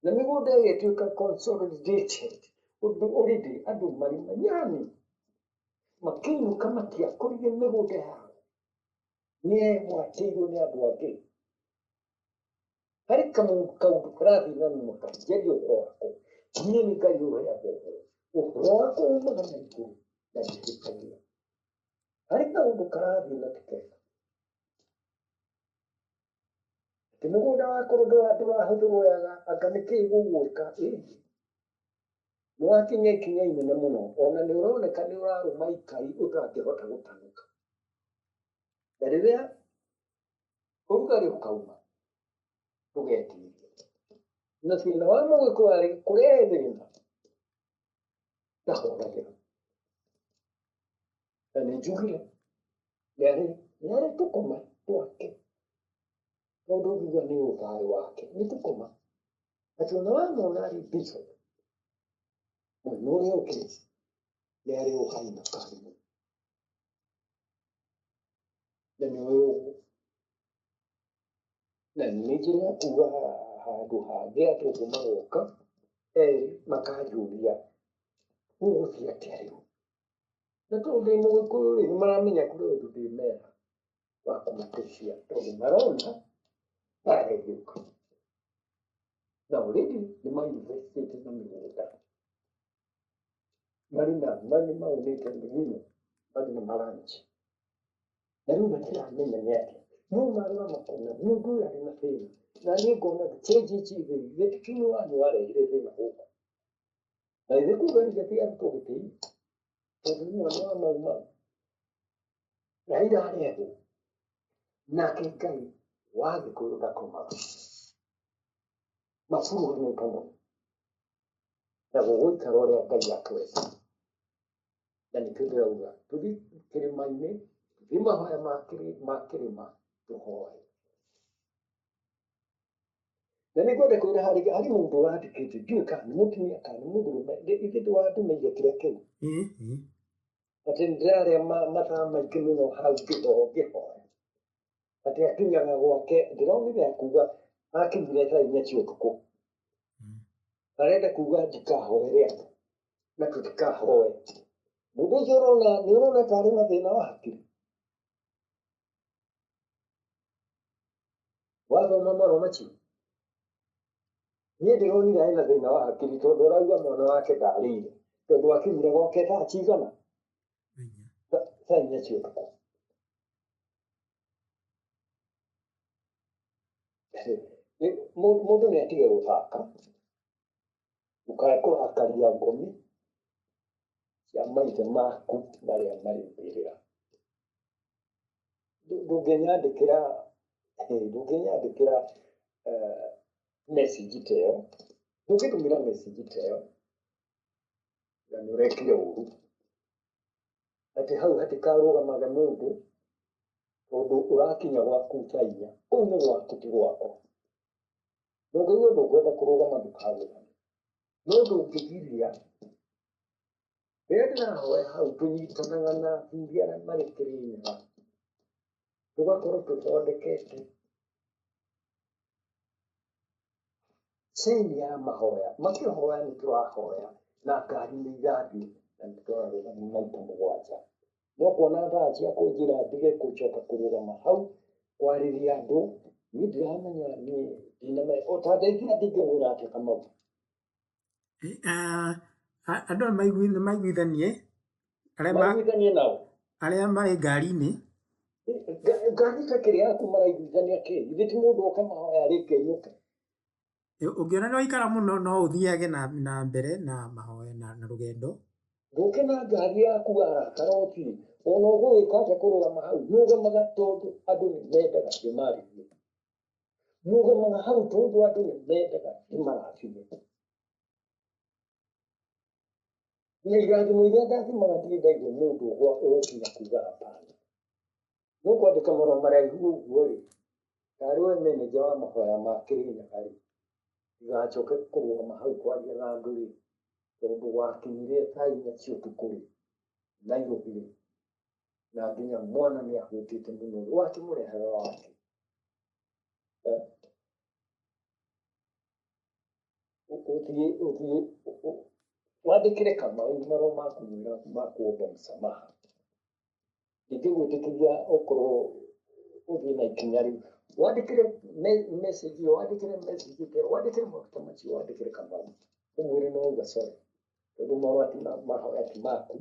na mĩgũnda ĩgĩtuĩka consolidated, ũndũ already andũ marĩ manyani makĩinũka matiakũrire mĩgũnda yao, nĩ yegwatĩirwo nĩ andũ angĩ. Harĩ kaũndũ karathiĩ na mũkanjaria ũhoro wako, niĩ nĩ Ngai ũheagwo ũhoro, ũhoro wakwa umaga na igũrũ na ndihĩtagia. Harĩ kaũndũ karathiĩ na ti kega, atĩ mũgũnda wakorwo ndũrahũthĩrwo wega, anga nĩkĩĩ gũgwĩka ĩĩ nĩ wakinya ikinya inene mũno, ona nĩ ũroneka nĩ ũrarũma ikai ũtangĩhota gũtanuka. Na rĩrĩa ũrugarĩ ũkauma ndũgetirie. Na thĩna wa mũgĩkũyũ arĩ kũrĩa e thĩna ndahoragĩra. Na nĩ njugire nĩ arĩ tũkoma twake, tondũ ũngiuga nĩ ũthayũ wake nĩ tũkoma. Atĩ ona wamwona arĩ bishop mwena ũrĩa ũngĩ nĩ arĩ ũhaina karĩmũ. Na nĩ ũĩ ũguo. Na nĩ njĩra ya kuga handũ hangĩ athũngũ magoka erĩ makanjũria gũgũthiĩ atĩa rĩu. Na tondũ ndĩ mũgĩkũyũ rĩ, nĩ maramenya kũrĩ ũndũ ndĩmera wa kũmateithia tondũ marona mbara ĩgĩũka. Na already nĩ ma-investĩte na mĩgũnda. Marĩ na marĩ maunĩte mĩrĩmo, marĩ na maranch. Na rĩu matiramenya nĩ atĩa. No marora makona mũndũ ũyũ arĩ na thĩna. Na niĩ ngona change ici githĩ ti Kinyua warehire thĩna gũkũ. Na ithuĩ kuga Rigathi arutwo gĩtĩ-inĩ. Tondũ nĩ mwana wa Mau Mau. Raila arehwo nake Ngai wa Gĩkũyũ ndakomaga. Mabũrũri nĩ mũno na gũgũikara ũrĩa Ngai akwenda. Na nĩkĩo ndĩrauga tũthiĩ kĩrĩma-inĩ, tũthiĩ mahoya ma kĩrĩma tũhoe. Na nĩ ngwenda kwĩra harĩ mũndũ ũrandĩkĩte, ndiũĩ kana nĩ mũtumia kana nĩ mũndũrũme, ithe ndĩwandũmĩire kĩrĩa kĩu. Atĩ ndĩrarĩa mathaa maingĩ mũno hau ngĩhoya. Atĩ akinyaga gwake, ndĩronire akuga akinyire thaa 4 cia ũtukũ. Arenda kuga ndikahoere andũ na tũtikahoe. Mũndũ ũcio ũrona, nĩ ũrona ta arĩ na thĩna wa hakiri. Wathoma marũa macio? Niĩ ndĩronire ena thĩna wa hakiri tondũ arauga mwana wake ndarĩire. Tondũ akinyire gwake thaa cigana? Thaa 4 cia ũtukũ. Mũndũ nĩ atige gũthaka, ndũkae kũrakaria ngomi cia maithe maku marĩa marĩ mbĩrĩra. Ndũngĩnyandĩkĩra message ta ĩyo, ndũngĩndũmĩra message ta ĩyo na nĩ ũrekire ũru. Atĩ hau hatikarũgamage mũndũ tondũ ũrakinya gwaku thaa 4, kũu nĩ gwaku ti gwakwa. Na ũngĩigua ndũkwenda kũrũgama ndũkarũgame. No ndũngĩgiria rĩrĩa ndĩrahoya hau tũnyitanaga na athuri arĩa marĩ Kĩrĩnyaga, tũgakorwo tũthondekete chain ya mahoya. Makĩhoya nĩ tũrahoya na ngari nĩ irathiĩ na nĩ tũrarũgama maita 7. No kuona thaa cia kũnjĩra ndige gũcoka kũrũgama hau kwarĩria andũ, niĩ ndiramenya niĩ ndinamenya o ta ndeithia ndingĩmwĩra atĩa Kamau. Andũ nĩ maiguithanie maiguithanie nao arĩa marĩ ngari-inĩ. Ngari ta kĩrĩa yaku maraiguithania kĩ? Ithe ti mũndũ oke mahoya arĩkie ainũke. Ũngĩona nĩ waikara mũno no ũthiage na mbere na mahoya na rũgendo. Ndũke na ngari yaku arakara ũthiĩ. Ona ũgũgĩka atĩa kũrũgama hau? Nũgamaga tondũ andũ nĩ mendaga ndĩmarĩrie. Nũgamaga hau tondũ andũ nĩ mendaga ndĩmarathime. Na irathimo iria ndathimaga ndirĩ ndaigua mũndũ ũgũkinya kuga hapana. No kwandĩka marũa maraihu ũguo rĩ, tarĩ we manager wa mahoya ma Kĩrĩnyaga rĩ, ndigacoke kũrũgama hau kwaria na andũ rĩ, tondũ wakinyire thaa 4 cia ũtukũ rĩ, Nairobi rĩ, na nginya mwana nĩ ahũtĩte mũno, wakĩmũrehaga wake. Ũthiĩ, wandĩkĩre Kamau marũa ma kũmwĩra ma kuomba msamaha. Ndingĩgwĩtĩkĩria okorwo ũthiĩ na ikinya rĩu. Wandĩkĩre message ĩyo, wandĩkĩre message ĩyo, wandĩkĩre maũndũ macio, wandĩkĩre Kamau. Ũmwĩre no uga sorry. Tondũ marũa ti mahoya ti maku.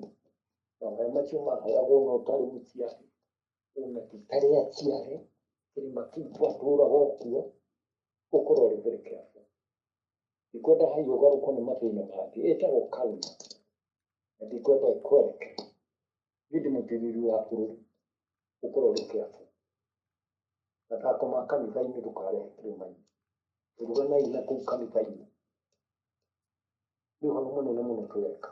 Mahoya macio mahoyagwo na ũtarĩ mũciari, ona tũtarĩ aciare, kĩrĩma kĩu twatũraga okuo, ũkorwo ũrĩ very careful. Ndikwenda hau ũgarũkwo nĩ mathĩna mangĩ, ĩtagwo karma. Na ndikwenda ĩkwerekere. Niĩ ndĩ mũtiriri wa bũrũri, ũkorwo ũrĩ careful. Mathako ma kanitha-inĩ ndũkarehe kĩrĩma-inĩ. Tũruganai na kũu kanitha-inĩ. Nĩ ũhoro mũnene mũno tũreka.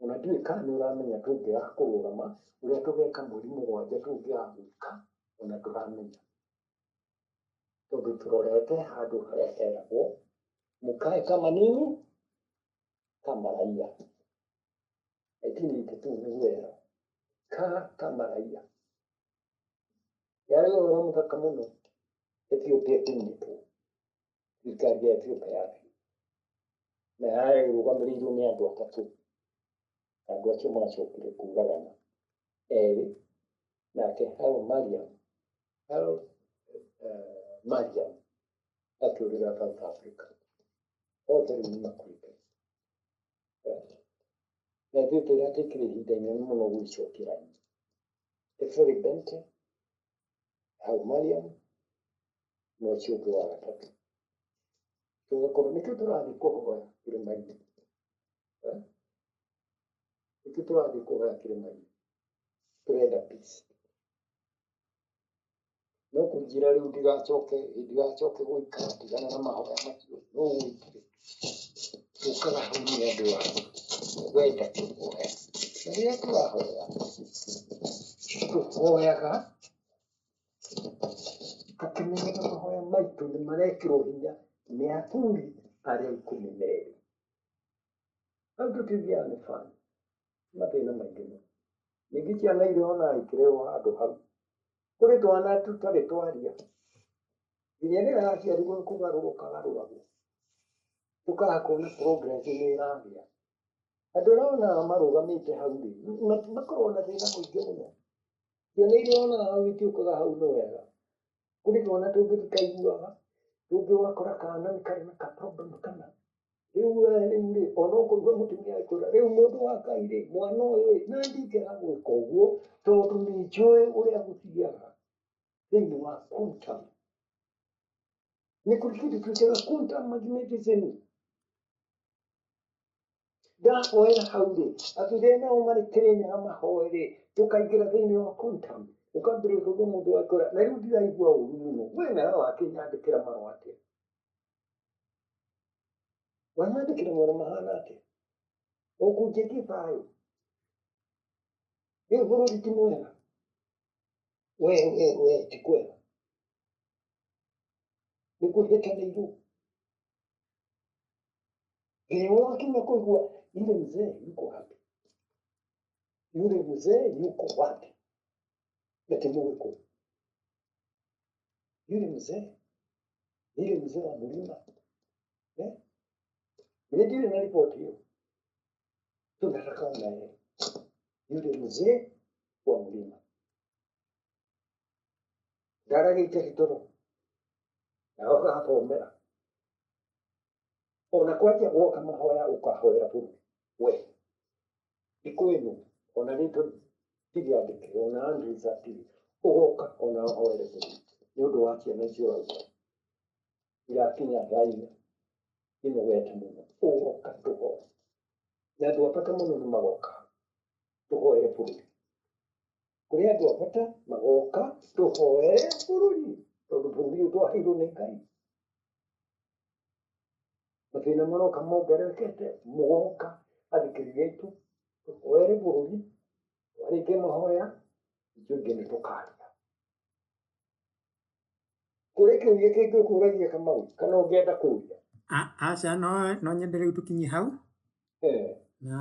Ona ndiũĩ kana nĩ ũramenya tũngĩaga kũrũgama, ũrĩa tũgeka mweri 7 tũngĩaga gwĩka, ona ndũramenya. Tondũ tũrorete handũ harĩa heragwo, mũkae kama nini, kama raia. 1982 nĩguo eragwo. Kaa kama raia. Yarĩ ũhoro mũthaka mũno. Ethiopia ĩkinyĩtwo. Thirikari ya Ethiopia yathiĩ. Na yarũgamĩrĩirwo nĩ andũ 3. Andũ acio macokire kũragana. Erĩ, nake Haile Mariam, Haile, Mariam akĩũrĩra South Africa. Othe rĩu nĩ makuĩte. Na Ethiopia ĩratekire ihinda inene mũno gwĩcokia raini. Teferi Bente, Haile Mariam, na ũcio ũngĩ wa gatatũ. Tũgakorwo nĩkĩo tũrathiĩ kũhoya kĩrĩma-inĩ. Nĩkĩo tũrathiĩ kũhoya kĩrĩma-inĩ. Tũrenda peace. No kũnjĩra rĩu ndigacoke ndigacoke gũikara tigana na mahoya macio no wĩkire. Tũkaga hau nĩ andũ a kwenda kũhoya. Na rĩrĩa tũrahoya tũhoyaga tũkĩmenyaga mahoya maitũ nĩ marekĩrwo hinya nĩ athuri arĩa 12. Hau tũtithiaga nĩ bani mathĩna maingĩ mũno. Ningĩ ciana iria onaga ikĩrerwo handũ hau kũrĩ twana tũtarĩ twaria nginya rĩrĩa aciarirwo nĩ kũgarũrwo kagarũragwo tũkaga kuona progress nĩ ĩragĩa. Andũ arĩa wonaga marũgamĩte hau rĩ makoragwo na thĩna mũingĩ mũno. Ciana iria wonaga hau itiũkaga hau nĩ wega. Kũrĩ twana tũngĩ tũtaiguaga, tũngĩ ũgakora kana nĩ karĩ na ka problem kana. Rĩu we rĩu rĩ ona ũkũigua mũtumia agĩkwĩra rĩu mũndũ wa Ngai rĩ mwana ũyũ rĩ na ndingĩaga gwĩka ũguo tondũ nĩ njũĩ ũrĩa gũthiaga thĩinĩ wa quantum. Nĩ kũrĩ kĩndũ twĩtaga quantum magnetism. Ndahoera hau rĩ athuri arĩa nao marĩ Kĩrĩnyaga mahoe rĩ tũkaingĩra thĩinĩ wa quantum ũkambĩrĩria kũigua mũndũ akwĩra na rĩu ndiraigua ũru mũno we nawe wakĩnyandĩkĩra marũa atĩa wanyandĩkĩra marũa mahana atĩa ũkũnjĩtie thayũ rĩu bũrũri ti mwega we we we ti kwega nĩ kũhĩtanĩirwo nginya wakinya kũigua yule mzee yuko wapi yule mzee yuko wapi na ti mũgĩkũyũ yule mzee yule mzee wa mlima eh? Mimi ndirĩ na riboti hiyo tunataka ona yeye yule mzee wa mlima ndaragĩte gĩtoro na ũgathomera ona kwanjia gwoka mahoya ũkahoera bũrũri we thikũ ĩno ona rĩtwa tirĩandĩke ona Andrews atirĩ ũgoka ona ũhoere bũrũri nĩ ũndũ wa ciana icio ũrauga irakinya thaa inya inogete mũno ũgoka tũhoe na andũ a bata mũno nĩ magoka tũhoere bũrũri kũrĩ andũ a bata magoka tũhoere bũrũri tondũ bũrũri ũyũ twaheirwo nĩ Ngai mathĩna maroka mongererekete mũgoka athikĩrĩria aitũ tũhoere bũrũri twarĩkia mahoya ithuĩ ingĩ nĩ tũkaria. Kũrĩ kĩũria kĩngĩ ũkũragia Kamau kana ũngĩenda kũria? Aca no nyende rĩu tũkinye hau na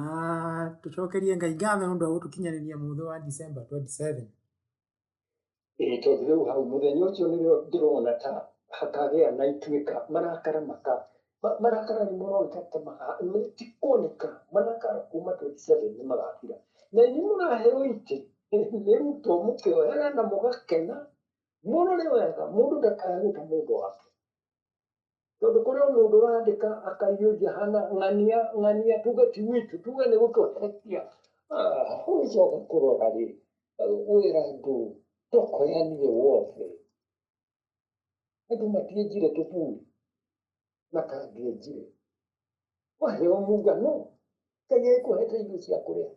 tũcokerie Ngai ngatho nĩ ũndũ wa gũtũkinyanĩria mũthĩ wa December 27. Ĩĩ tondũ rĩu hau mũthenya ũcio nĩrĩo ndĩrona ta hakagĩa na ituĩka marakara maka marakara nĩ maroneka ta ti kuoneka marakara kuma 27 nĩ magathira na inyuĩ mũraheo itĩ nĩ Ruto mũkĩoyaga na mũgakena mũrore wega mũndũ ndakae gũta mũndũ wake tondũ kũrĩ o mũndũ ũrandĩka akaiyũria hana ng'ania ng'ania tuge ti witũ tuge nĩ gũtũherekia ũgĩcoka kũrora rĩ wĩra andũ twakoyanire wothe andũ matienjire tũburi matangĩenjire waheo mũgano Ngai ekũhete irio cia kũrĩa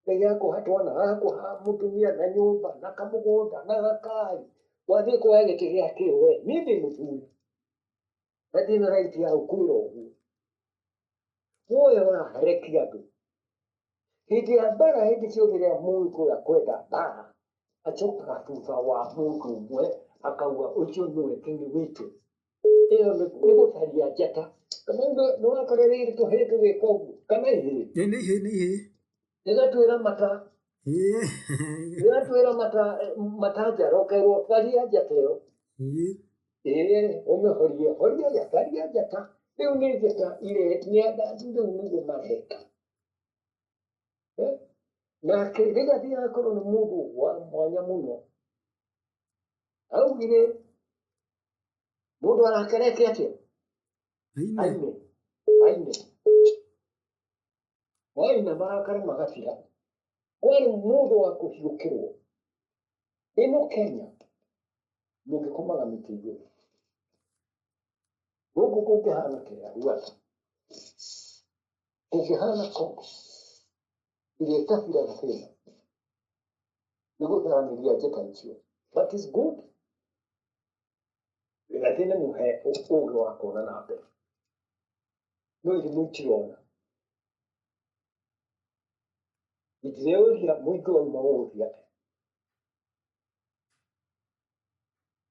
Ngai akũha twana akũha mũtumia na nyũmba na kamũgũnda na gakari wathiĩ kuoya gĩtĩ gĩa kĩ we niĩ ndĩ mũthuri na ndĩna right ya gũkwĩra ũguo woya ũraherekia andũ hĩndĩ ya mbara hĩndĩ ciothe rĩrĩa mũgĩkũyũ akwenda mbara acokaga thutha wa mũndũ ũmwe akauga ũcio nĩwe kĩngĩ witũ ĩyo nĩ gũtharia njata Kamau nĩ wakora rĩrĩ tũhĩĩ tũgĩka ũguo kana ihĩĩ Nĩ ihĩĩ nĩ ihĩĩ. Ĩgatwĩra mata ĩgatwĩra mata matanjara ũkerwo tharia njata ĩyo ĩĩ ũmĩhorie horia ya tharia njata rĩu nĩ njata ire nĩ rĩu nĩguo mareka nake Rigathi akorwo nĩ mũndũ wa mwanya mũno augire mũndũ arakereke atĩa Aine. Aine aine waina marakara magathira kwarĩ mũndũ wa kũhiũkĩrwo ĩno Kenya mũngĩkomaga mĩtĩ igũrũ gũkũ kũngĩhana kĩrĩa Rwanda kũngĩhana Congo ĩrĩa ĩtathiraga thĩna nĩ gũtharanĩria njata icio. But it's good. Rigathi nĩ mũhe ũgĩ wa kuona na mbere. No irimũ itirona. Itireuria mũingĩ wauma gũgũthiĩ atĩa.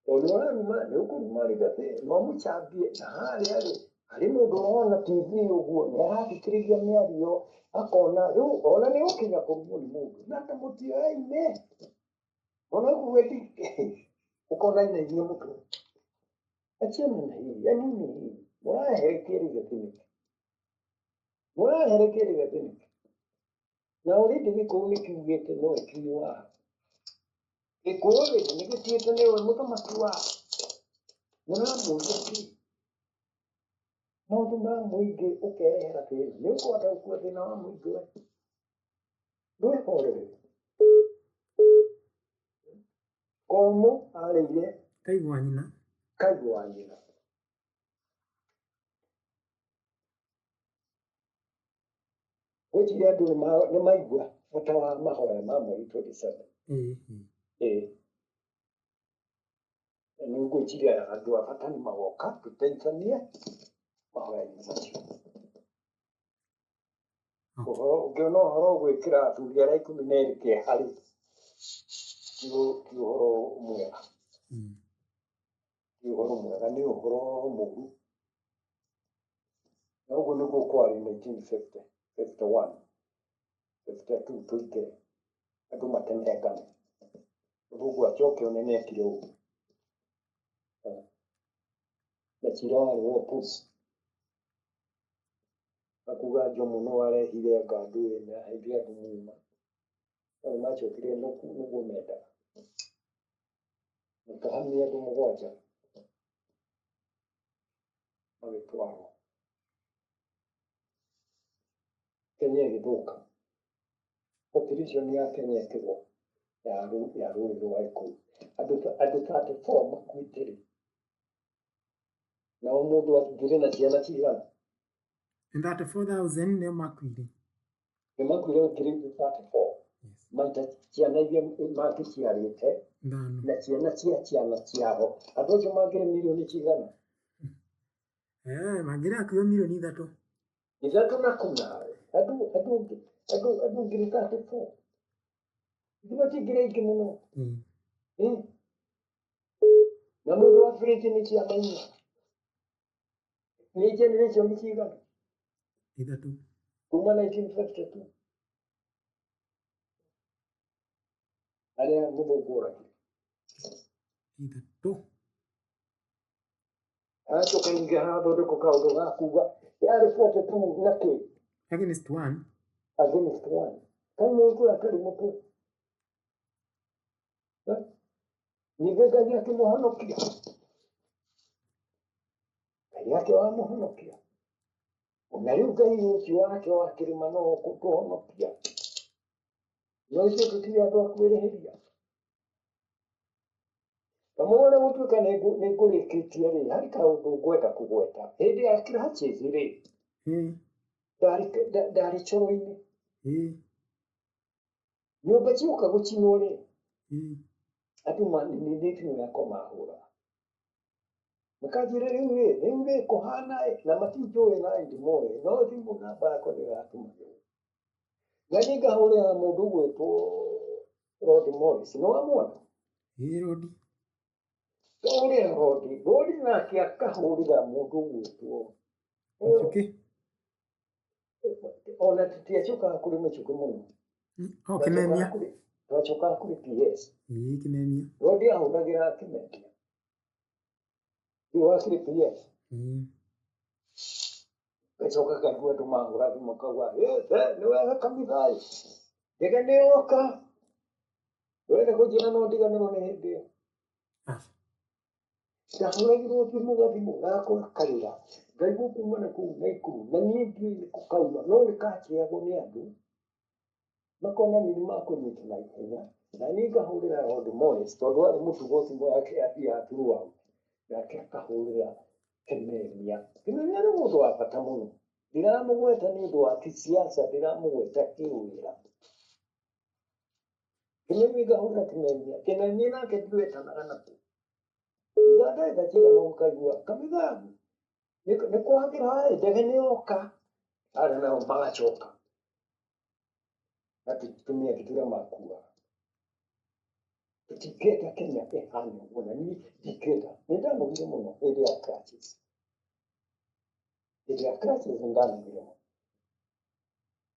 Tondũ ũraruma nĩ ũkũruma Rigathi no mũcambie na harĩa rĩ harĩ mũndũ ũrona TV ũguo nĩ arathikĩrĩria mĩario akona rĩu ona nĩ ũkinya kũrumwo nĩ mũndũ na ta mũtioyaine ona ũguo ũkona inainie mũtwe. Achana na hii, ya nini hii? Mũraherekia Rigathi nĩkĩ? Mũraherekia Rigathi nĩkĩ? Na already Gĩkũyũ nĩ kiugĩte nowe kinyi wao. Gĩkũyũ rĩrĩ nĩ gĩtuĩte nĩwe mũthamaki wao. Mũramũria kĩ? Maũndũ ma mũingĩ ũkerehera thĩna. Nĩ ũkũhota gũkua thĩna wa mũingĩ we? Ndwĩhorere. Komũ arĩire Kaigũ wa nyina. Kaigũ wa nyina. Ngwĩciria andũ nĩ maigua bata wa mahoya ma mweri 27. Ĩĩ. Nĩ ngwĩciria andũ a bata nĩ magoka tũteithanie mahoya-inĩ macio. Ũhoro ũngĩona ũhoro ũgwĩkĩra athuri arĩa 12 kĩeha rĩ, ti ũhoro mwega. Ti ũhoro mwega, nĩ ũhoro mũũru. Na ũguo nĩguo kwarĩ 1950, 51, 52 tũingĩre, andũ matemengane. Mũthũngũ acoke one nĩ ekire ũguo. Na cira warĩ wa Opus. Akuga Jomo no arehire anga ndũĩ na aheire andũ muma. No nĩ macokire nĩguo mendaga. Makahamia andũ 7 magĩtwarwo. Kenya ĩgĩthũka. Population ya Kenya ĩkĩgwa ya rũrĩrĩ rwa Gĩkũyũ. Andũ 34 makuĩte rĩ. Nao mũndũ angĩrĩ na ciana cigana? 34,000 nĩo makuire. Nĩ makuire ngiri 34. Maita ciana iria mangĩciarĩte na ciana cia ciana ciao. Andũ acio mangĩrĩ mirioni cigana? Mangĩrĩ hakuhĩ mirioni 3. 3 na kũna. Andũ ngiri 34. Ithuĩ ti ngiri aingĩ mũno. Na mũndũ wa fridge nĩ ciana 4. Nĩ generation cigana? 3. Kuma 1952. Arĩa mũthũngũ oragire. 3. Acoka ningĩ harathondekwo kaũndũ ga kuga yarĩ 42 na kĩ? Against 1. Against 1. Kaĩ mũndũ atarĩ mũtwe? Ningĩ Ngai akĩmũhonokia. Ngai ake wamũhonokia. Na rĩu Ngai ũcio wake wa kĩrĩma no ũkũtũhonokia. No ithuĩ tũtirĩ andũ a kwĩrĩhĩria. Kamũgũrĩ gũtuĩka nĩ ngũrĩkĩtie rĩ, harĩ kaũndũ ngwenda kũgweta. Hĩndĩ ya crutches rĩ, ndarĩ coro-inĩ. Nyũmba cioka gũcinwo rĩ, andũ nĩ thimũ yakwa mahũraga. Makanjĩra rĩu rĩ, rĩu rĩ kũhana ĩ, na matinjũĩ na ndimoĩ, no thimũ namba yakwa nĩyo yatũmagĩrwo. Na niĩ ngahũrĩra mũndũ ũgwĩtwo Rod Morris, nĩ wamwona? Ĩĩ Rodi. Ngahũrĩra Rodi, Rodi nake akahũrĩra mũndũ ũgwĩtwo Mĩchũkĩ. Ona tũtiacokaga kũrĩ Mĩchũkĩ mũno. O Kĩmemia. Twacokaga kũrĩ PS. Ĩĩ Kĩmemia. Rodi ahũragĩra Kĩmemia. Rĩu wakĩrĩ PS. Gacoka kaigua andũ mahũra thimũ kauga, nĩ wega kanitha ĩ. Ndege nĩ yoka. Wenda kũnjĩra no ndiganĩrwo nĩ hĩndĩ ĩyo. Ndahũragĩrwo thimũ gathimũ gakwa gakarĩra. Ngaigua kuma na kũu Naikuru na niĩ ndiũĩ nĩ kũ kauma no nĩ kaciagwo nĩ andũ makona nĩ makũnyita na ihenya na niĩ ngahũrĩra Rod Morris tondũ arĩ mũtugo thimũ yake yathiaga throughout nake akahũrĩra Kĩmemia. Kĩmemia nĩ mũndũ wa bata mũno. Ndiramũgweta nĩ ũndũ wa kĩsiasa, ndiramũgweta kĩwĩra. Kĩmemia ngahũrĩra kĩmemia, kĩmemia nake ndiwetanaga nakĩo. Thutha wa ndagĩka cigana ũguo ngaigua kamitha nĩ kwagĩra ĩ, ndege nĩ yoka. Arĩa nao magacoka na tũmĩaki tũrĩa makuaga. Tũtingĩenda Kenya ĩhane ũguo na niĩ ndingĩenda. Nĩ ndanogire mũno hĩndĩ ya crisis. Hĩndĩ ya crisis nĩ ndanogire mũno.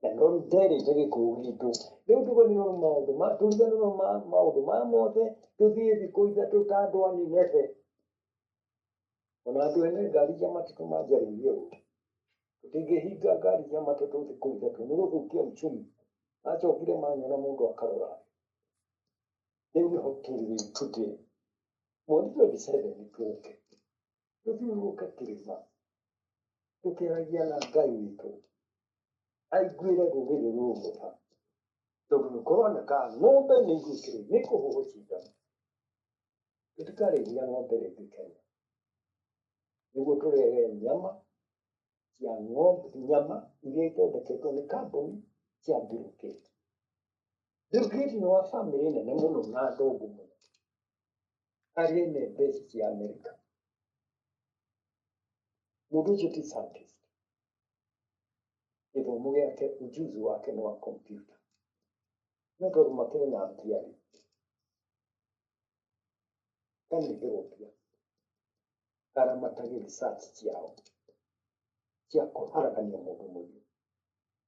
Na no nderĩte gĩkũyũ gitũ. Rĩu tũriganĩrwo nĩ maũndũ ma tũriganĩrwo maũndũ maya mothe tũthiĩ thikũ ithatũ ta andũ a Nineve. Ona andũ ene ngari cia matatũ manjarĩirie ũru. Tũtingĩhinga ngari cia matatũ thikũ ithatũ nĩ gũthũkia uchumi. Macokire manyona mũndũ akarora. Rĩu nĩho tũrĩ rĩu today. Mweri 27 tũke. Tũthiũrũrũke kĩrĩma. Tũkĩaragia na Ngai witũ. Aiguĩre rũrĩrĩ rũrũ tha. Tondũ nĩ kũroneka ng'ombe nĩ igwĩkĩrwo nĩ kũhũrwo cindano. Tũtikarĩithia ng'ombe rĩngĩ Kenya. Nĩguo tũrĩage nyama cia ng'ombe, nyama iria ithondeketwo nĩ kambuni cia Bill Gates. Bill Gates nĩ wa bamĩrĩ nene mũno na ndongu mũno. Arĩa ene mbeca cia Amerika. Mũndũ ũcio ti scientist. Gĩthomo gĩake, ujuzi wake nĩ wa computer. No tondũ makĩrĩ na mbia rĩ, kanengerwo mbia aramatage research ciao cia kũharagania mũndũ mũirũ.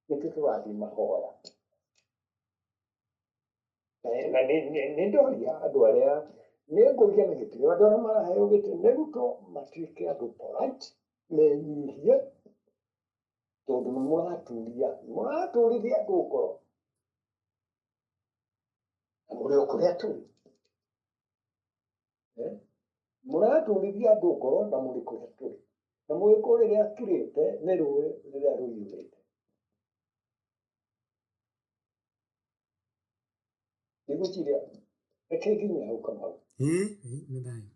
Nĩkĩo tũrathiĩ mahoya. Na nĩ ndoria andũ arĩa nĩ ngũria na gĩtĩo andũ arĩa maraheo gĩtĩ nĩ Ruto matuĩke andũ polite, menyihie, tondũ nĩ mũraturia, mũraturithia andũ ngoro na mũrĩ o kũrĩa tũrĩ. Eh? Mũraturithia andũ ngoro na mũrĩ kũrĩa tũrĩ. Na mũgĩkũyũ rĩrĩa akirĩte nĩ rũĩ rĩrĩa rũiyũrĩte. Ndigwĩciria reke nginye hau Kamau. Ĩĩ, ĩĩ, nĩ thayũ.